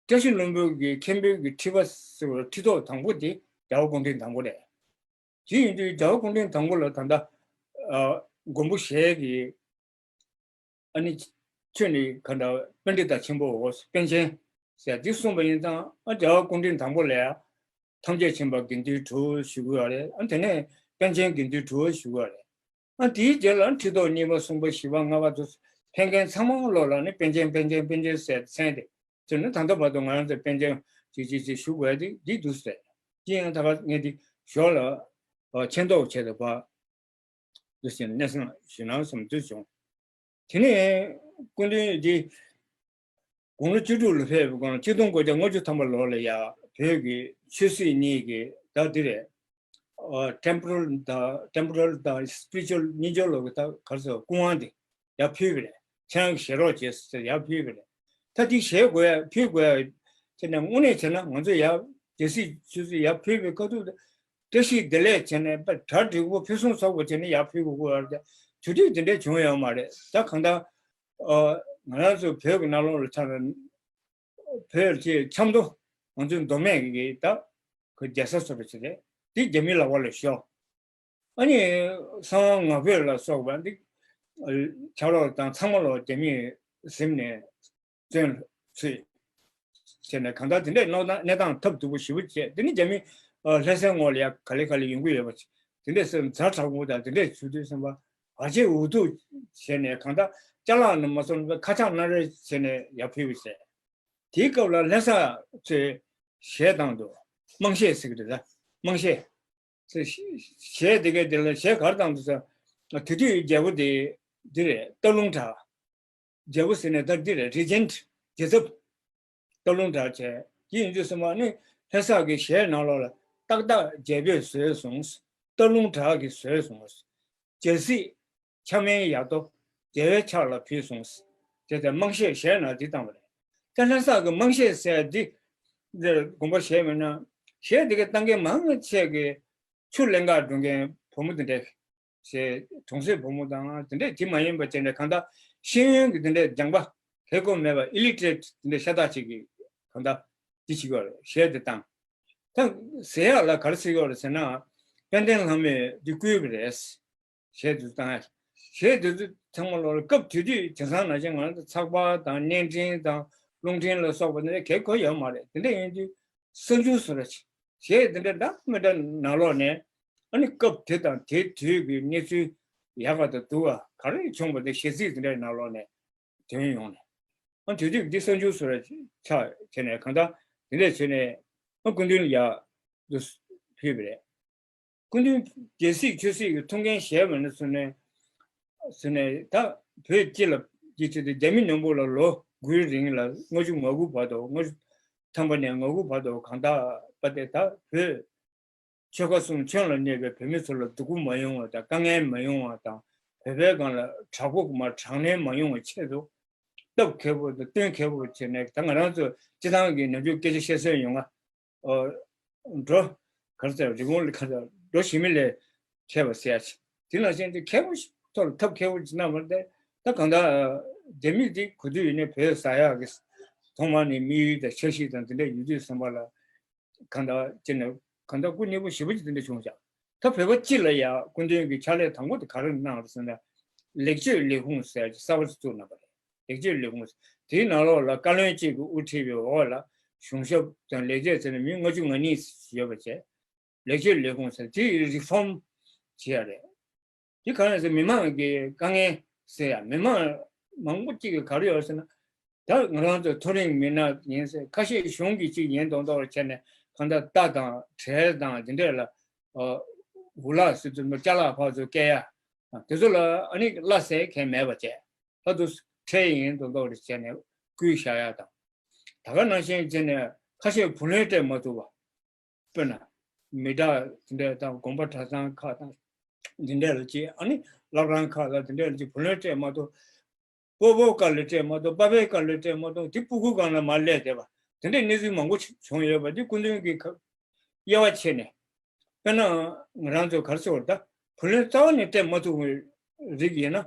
བཀྲ་ཤིས་ལྷུན་པོ་གི་མཁན་པོའི་གི་ཁྲི་པ་ཟེར་བ་ཁྲི་ཐོག་དང་པོ་དེ་རྒྱལ་བ་སྐུ་ཕྲེང་དང་པོ་རེད། དེ་ཡིན་དུས་རྒྱལ་བ་སྐུ་ཕྲེང་དང་པོ་ལ་ད་ལྟ་ཨ་མགོན་པོ་ཞལ་གྱི་ཨ་ནི་ཁྱོད་ནི་ག་འདྲ་པཎྜི་ཏ་ཆེན་པོའོ། པཎ་ཆེན་ཟེར་འདི་གསུངས་པ་ཡིན་ཙང་། ཨ་རྒྱལ་བ་སྐུ་ཕྲེང་དང་པོ་ལ་ཡ་ཐམས་ཅད་མཁྱེན་པ་དགེ་འདུན་གྲུབ་ཞུ་དགོས་པ་རེད། ཨ་དེ་ནས་པཎ་ཆེན་དགེ་འདུན་གྲུབ་ཞུ་དགོས་པ་རེད། ཨ་དེའི་རྗེས་ལ་ཁྲི་ཐོག་གཉིས་པ་གསུམ་པ་བཞི་པ་ལྔ་པ་དུ་ཕེབས་མཁན་ཚང་མ་ལོག་ལ་ནི་པཎ་ཆེན་པཎ་ཆེན་པཎ་ཆེན་ཟེར་མཚན་དེ་ཚོས་ནི་ད་ལྟ་བར་དུ་ང་རང་ཚོ་པཎ་ཆེན་ཅིག་ཅིག་ཅིག་ཞུ་དགོས་དེ་འདི་འདུག་ཟེར། དེ་ཡང་ད་ག་ངས་འདི་ཞོར་ལ་མཁྱེན་རྟོགས་བྱས་ཏེ་བ་འདུག་ཟེར་ནས་གནས་སྟངས་ཞུ་ན་བསམ་འདུག་བྱུང་། དེ་ནས་སྐུ་མདུན་འདི་དགུང་ལོ་བཅུ་དྲུག་ལ་ཕེབས་པའི་སྒང་ཆིག་སྟོང་དགུ་བརྒྱ་ལྔ་བཅུ་ཐམ་པ་ལོ་ལ་ཡ་བོད་ཀྱི་ཆོས་སྲིད་གཉིས་ཀྱི་ད་འདི་རེད། ཨ་ཊེམ་པོ་རལ་དང་ཊེམ་པོ་རལ་དང་སི་པི་རི་ཅུ་ཨལ་གཉིས་ཆར་ལོ་གི་ད་ག་རེ་ཟེར་སྐུ་དབང་དེ་ཡར་ཕུལ་བ་རེད། ཁྱེད་རང་གིས་བཞེས་རོགས་བྱེད་ཟེར་ཡར་ཕུལ་བ་རེད། ད་འདི་བཞེས་དགོས་ཡ་ཕུལ་དགོས་ཡ་བྱས་ནས་དངོས་གནས་བྱས་ན་ང་ཚོ་ཡར་རྒྱལ་སྲིད་ཆོས་སྲིད་ཡར་ཕུལ་བའི་ཁ་ཐུག་ད་བཀྲ་ཤིས་བདེ་ལེགས་བྱས་ནས་པ་གྲ་འགྲིག་པོ་ཕུན་སུམ་ཚོགས་པ་བྱས་ནས་ཡར་ཕུལ་དགོས་ཀྱི་ཡོད་རེད། དེ་དུས་དེ་འདྲས་བྱུང་ཡོད་མ་རེད། ད་གང་ལྟར་ཨ་ང་རང་ཚོ་བོད་ཀྱི་ནང་ལོགས་ལ་ཆགས་ན་བོད་ཀྱི་ཆབ་མདོ་ང་ཚོའི་མདོ་སྨད་ཀྱི་ད་ཁོ་རྒྱལ་ས་བཟོ་འདྲ་ཅིག་རེད། དེ་རྒྱ་མི་ལག་པ་ལ་ཤོར། ཨ་ནི་གསང་བ་ངག་དཔེ་ལ་སོགས་པ་འདི་ཆ་ལོག་དང་ཚང་མ་ལོག་རྒྱ་མིས་ཟིན་ནས་བཙོན་ལ་ཚུད་བྱས་ནས་གང་ལྟར་དེ་འདྲའི་གནས་སྟངས་ཐབས་སྡུག་པོ་ཞེ་པོ་བྱས། དེ་ནི་རྒྱ་མི་ལྷ་སའི་ངོས་ལ་ཡ་ག་ལེ་ག་ལེ་ཡོང་གི་ཡོད་པ་དེ་འདྲས་སེ་ཛ་དྲག་པོ་དང་དེ་འདྲས་བྱུང་དུས་ཙམ་པ་ཨ་ཅེ་འུ་ཐུག་བྱས་ནས་གང་ལྟར་ཅ་ལག་ནི་མ་སོང་བའི་ཁ་ཆག་སྣ་རལ་བྱས་ནས་ཡར་ཕུལ་བ་བྱས། དེའི་སྐབས་ལ་ལྷ་ས་ཚོས་གཞས་བཏང་འདུག་དམངས་གཞས་ཟེར་གི་རེད་ད། དམངས་གཞས། ཚོས་གཞས་དེ་གའི་དེ་ལ་གཞས་ག་རེ་བཏང་འདུག་ཟེར་ན། དེ་དུས་རྒྱལ་པོ་དེ་འདི་རེད། སྟག་ལུང་གྲགས། རྒྱལ་པོ་ཟེར་ནས་ད་འདི་རེད། རི་ཇེན་ཊི་རྒྱལ་ཚབ། སྟག་ལུང་གྲགས་བྱས། དེ་ཡིན་དུས་ཙམ་པ་ནི་ལྷ་ས་གི་གཞས་ནང་ལོགས་ལ་ཏག་ཏག་རྒྱལ་པོས་བཟོས་སོང་། སྟག་ལུང་གྲགས་ཀྱིས་བཟོས་སོང་། རྒྱལ་སྲིད་འཆང་མེད་ཡ་དོ་རྒྱལ་བའི་ཕྱག་ལ་ཕུལ་སོང་། དེ་ལྟར་དམངས་གཞས་གཞས་ནང་འདི་བཏང་བ་རེད། ད་ལྷ་ས་གི་དམངས་གཞས་ཟེར་འདི་འདིར་དགོངས་པ་བཞེས་མེད་ན། གཞས་འདི་གའི་བཏང་མཁན་མང་ཆེ་གི་ཆུ་ལེན་གར་འགྲོ་མཁན་བུ་མོ་འདི་འདྲས་ཞེས་གྲོང་གསེབ་བུ་མོ་དང་དེ་འདྲས་དེ་མ་ཡིན་པ་བྱས་ནས་གང་ལྟར་ ཤེས་ཡོན་གྱི་དེ་འདྲའི་སྦྱངས་པ་ཧེ་གོ་མེད་པ་illiterate དེ་འདྲའི་ཤ་སྟག་ཅིག་གི་གང་ལྟར་དེ་བྱེད་ཀྱི་ཡོད་རེད། གཞས་དེ་བཏང་། ད་ཟེར་ཡག་ལ་ག་རེ་ཟེར་གྱི་ཡོད་རེད་ཟེར་ན། དཔལ་ལྡན་ལྷ་མོས་འདི་བསྐུལ་བ་རེད། གཞས་དེ་ཚོ་བཏང་ཡག་གཞས་དེ་ཚོ་ཚང་མ་ལོག་ལ་སྐབས་དེ་དུས་དེང་སང་ནང་བཞིན་ང་ཚོ་ཚགས་པར་དང་བརྙན་འཕྲིན་དང་རླུང་འཕྲིན་ལ་སོགས་པ་འདི་གས་གོ་ཡོད་མ་རེད། དེ་འདྲ་ཡིན་དུས་གསར་འགྱུར་བཟོ་འདྲ་ཅིག་གཞས་དེ་འདྲ་འདྲ་མི་འདྲ་ནང་ལོགས་ནས། ཨ་ནི་སྐབས་དེ་དང་དེ་དུས་ཀྱི་གནས་ཚུལ་ཡག་པ་དང་སྡུག་པ་ག་རེ་བྱུང་བ་དེ་གཞས་ཚིག་དེ་འདྲའི་ནང་ལོགས་ནས་ཐོན་ཡོང་ནས། ཨ་དེ་དུས་འདི་གསར་འགྱུར་བཟོ་འདྲ་ཆགས་བྱས་ནས་གང་ལྟར་དེ་འདྲས་བྱས་ནས། ཨ་སྐུ་མདུན་ལ་ཡག་འདུག་ཕུལ་བ་རེད། སྐུ་མདུན་རྒྱལ་སྲིད་ཆོས་སྲིད་ཀྱི་ཐུགས་འགན་བཞེས་པ་ནས་བཟུང་ནས། བཟུང་ནས་ད་བོད་སྤྱི་ལ་སྤྱི་ཚོགས་དེ་རྒྱ་མི་ནང་པོ་ལ་ལོ་དགུའི་རིང་ལ་ལྔ་བཅུ་ང་དགུ་བར་དུ། ལྔ་བཅུ་ཐམ་པ་ནས་ང་དགུ་བར་དུ་གང་ལྟར་པ་དེ་ད་བོད་ཆོལ་ཁ་གསུམ་ཁྱོན་ལ་གནས་པའི་བོད་མི་ཚོ་ལ་སྡུག་པོ་མ་ཡོང་བ་དང་། དཀའ་ངལ་མ་ཡོང་བ་དང་། བོད་པའི་སྒང་ལ་དྲག་པོ་མ་དྲག་གནོན་མ་ཡོང་བའི་ཆེད་དུ་སྟབས་མཁས་པོ་དང་བསྟུན་མཁས་པོ་བྱས་ནས། ད་ང་རང་ཚོ་སྤྱི་བཏང་གི་ནམ་རྒྱུན་སྐད་ཆ་བཤད་སྲོལ་ཡོད་ང་། ཨོ། འགྲོ། ག་རེ་ཟེར། རི་བོང་ལ་ག་རེ་ཟེར། འགྲོ་ཞིག་མི་ལས་མཁས་པ་ཟེར་ཡ་ཅིག་དེ་ནང་བཞིན་དེ་མཁས་པོ་ཞིག་ཐོག་ལ་ཐབས་མཁས་པོ་ཅིག་གནང་བ་དེ། ད་གང་ལྟར་རྒྱ་མི་དེ་ག་དུས་ཡིན་ནའི་བོད་ཟ་ཡག་གི་ཐོག་མ་ནས་དམིགས་ཡུལ་དང་འཆར་གཞི་དང་དེ་འདྲ་ཡོད་དུས་ཙམ་པ་ལ། གང་ལྟར་ཅི་ནས་གང་ལྟར་སྐུ་མཉེལ་པོ་ཞེ་པོ་ཅིག་དེ་འདྲ་བྱུང་བཞག་ད་བོད་པ་སྤྱི་ལ་ཡ་སྐུ་མདུན་གྱི་ཕྱག་ལས་དང་པོ་དེ་ག་རེ་གནང་རེད་ཟེར་ན། ལེགས་བཅོས་ལས་ཁུངས་ཟེར་གྱི་གསར་པ་ཞིག་བཙུགས་གནང་བ་རེད། ལེགས་བཅོས་ལས་ཁུངས་དེའི་ནང་ལོགས་ལ་བཀའ་བློན་གཅིག་གིས་དབུ་ཁྲིད་པའི་འོག་ལ་གཞུང་ཞབས་དང་ལས་བྱེད་ཟེར་ནས་མི་ལྔ་བཅུ་ང་གཉིས་ཡོད་པ་བྱས། ལེགས་བཅོས་ལས་ཁུངས་ཟེར་དེ་རི་ཕོམ་བྱེད་ཡ་རེད། དེ་ག་རེ་ཟེར། མི་མང་གི་དཀའ་ངལ་སེལ་ཡ། མི་མང་མང་པོ་གཅིག་གིས་ག་རེ་ཡོད་ཟེར་ན། ད་ང་རང་ཚོ་མཐོ་རིམ་མི་སྣ་ཡིན་ཟེར། ཁ་ཤས་གཞུང་གི་གཅིག་ཡིན་མདོག་མདོག་བྱས་ནས་གང་ལྟར་རྟ་དང་བྲེལ་དང་དེ་འདྲས་ལ། འུ་ལག་ཟེར་དུས་ཅ་ལག་ཕར་ཚུར་བསྐྱལ་ཡ། དེ་ཚོ་ལ་ཨ་ནི་བླ་ཟེར་མཁན་མེད་པ་བྱས། ད་དུ་ཁྲལ་ཡིན་མདོག་མདོག་རེ་བྱས་ནས་བསྐུལ་བཞག་ཡ་དང་། ད་ག་ནང་བཞིན་བྱས་ནས་ཁ་ཤས་བུ་ལོན་སྤྲད་མ་ཐུབ་པ། དཔེར་ན། མི་དྲག་དེ་འདྲ་དང་། དགོན་པ་གྲྭ་ཚང་ཁག་དང་། འདི་འདྲ་ལ་ཅིག་ཨ་ནི་བླ་བྲང་ཁག་ལ་དེ་འདྲ་ལ་ཅིག་བུ་ལོན་སྤྲད་མ་ཐུབ། སྤོ་བོ་སྐབས་ལ་སྤྲད་མ་ཐུབ། པ་ཕའི་སྐབས་ལ་སྤྲད་མ་ཐུབ། དེ་སྤུ་གུ་སྒང་ལ་མར་སླེབས་བསྡད་པ། དེ་འདྲའི་གནས་ཚུལ་མང་པོ་བྱུང་ཡོད་པ་འདི་སྐུ་མདུན་གྱིས་དབྱེ་བ་ཕྱེ་ནས། དཔེར་ན། ང་རང་ཚོ་ག་རེ་ཟེར་བ་རེད། ད་བུ་ལོན་རྩ་བ་ནས་སྤྲད་མ་ཐུབ་པའི་རིགས་ཡིན་ན།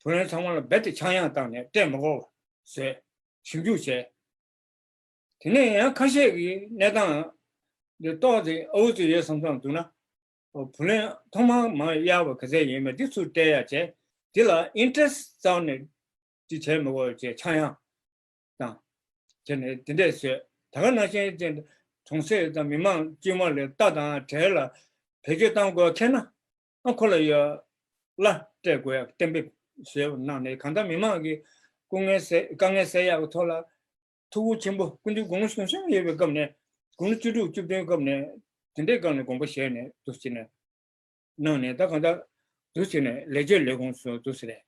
བུ་ལོན་ཚང་མ་ལ་རྦད་དེ་ཆག་ཡང་བཏང་ནས་སྤྲད་མ་དགོས་པ་བཟོས། ཞིབ་འཇུག་བྱས། དེ་ནས་ཡང་ཁ་ཤས་ཀྱི་གནས་སྟངས་འདི་ཏོག་ཙམ་ཨ་འུ་ཙམ་ཡོད་བསམ་བསམ་འདུག་ན། བུ་ལོན་ཐོག་མར་མར་གཡར་བ་ག་ཚད་ཡིན་མིན་འདི་ཚུར་སྤྲད་ཡ་བྱས། འདི་ལ་interest་རྩ་བ་ནས་འདི་བྱས་མི་དགོས་བྱས། ཆག་ཡང་དང་། བྱས་ནས་འདི་འདྲས་བཟོས། ད་ག་ནང་བཞིན་བྱས་གྲོང་གསེབ་དང་མི་མང་དཀྱུས་མ་ལ་རྟ་དང་བྲེལ་ལ་བེད་སྤྱོད་གཏང་དགོས་ཁེལ་ན། ཨ་ཁོ་ལ་ཡ་གླ་སྤྲད་དགོས་ཡ་གཏན་འབེབས་བཟོས་གནང་ནས། གང་ལྟར་མི་མང་གི་སྐུ་ངལ་སེལ། དཀའ་ངལ་སེལ་ཡག་གི་ཐོག་ལ་ཐུགས་ཁུར་ཆེན་པོ། སྐུ་མདུན་དགུང་ལོ་གཞོན་གཞོན་ཡོད་པའི་སྐབས་ནས། དགུང་ལོ་བཅུ་དྲུག་བཅུ་བདུན་སྐབས་ནས་དེ་འདྲའི་སྒང་ནས་དགོངས་པ་བཞེས་ནས་འདུག་སེ་བྱས་ནས་གནང་ནས། ད་གང་ལྟར་འདུག་སེ་བྱས་ནས་ལེགས་བཅོས་ལས་ཁུངས་སུ་འདུག་སེ་རེད།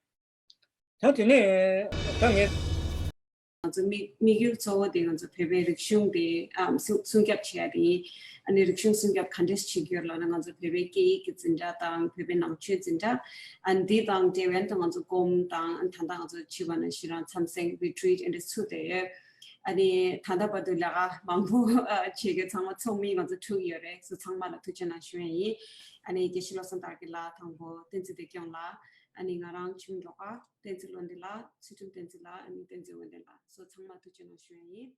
ད་དེ་ནས་ད་ངས། ང་ཚོ་དམིགས་དམིགས་ཡུལ་གཙོ་བོ་དེ་ང་ཚོ་བོད་པའི་རིག་གཞུང་དེ་ཨམ་སྲུང་སྲུང་སྐྱོབ་བྱེད་ཡ་དེ་ཡིན། ཨ་ནི་རིག་གཞུང་སྲུང་སྐྱོབ་ག་འདྲས་བྱེད་ཀྱི་ཡོད་ལབ་ན། ང་ཚོ་བོད་པའི་སྐད་ཡིག་གི་འཛིན་གྲྭ་དང་བོད་པའི་ནང་ཆོས་འཛིན་གྲྭ། ཨ་ནི་དེ་དང་འབྲེལ་བའི་ད་ང་ཚོ་སྒོམ་དང་། ཨ་ནི་ད་ལྟ་ང་ཚོ་བྱིས་པ་ནང་བཞིན་རང་འཚམས་གཟིགས་retreat་ཨ་འདྲས་ཚུགས་བསྡད་ཡོད། ཨ་ནི་ད་ལྟ་བར་དུ་ལས་ཀ་མང་པོ་ཨ་བྱེད་མཁན་ཚང་མ་ཚོགས་མི་ང་ཚོ་དྲུག་ཡོད་རེད། སོ་ཚང་མ་ལ་ཐུགས་རྗེ་གནང་ཞུ་ཡ་ཡིན། ཨ་ནི་དགེ་བཤེས་བློ་བཟང་དར་རྒྱས་ལགས། དང་པོ་བསྟན་འཛིན་བདེ་སྐྱོང་ལགས། ཨ་ནི་ང་རང་ཆུང་མགྲོགས་པ་བསྟན་འཛིན་བློ་འདི་ལགས། ཚུལ་ཁྲིམས་བསྟན་འཛིན་ལགས། ཨ་ནི་བསྟན་འཛིན་འོད་ལྡན་ལགས། སོ་ཚང་མ་ཐུགས་རྗེ་གནང་ཞུ་ཡ་ཡིན།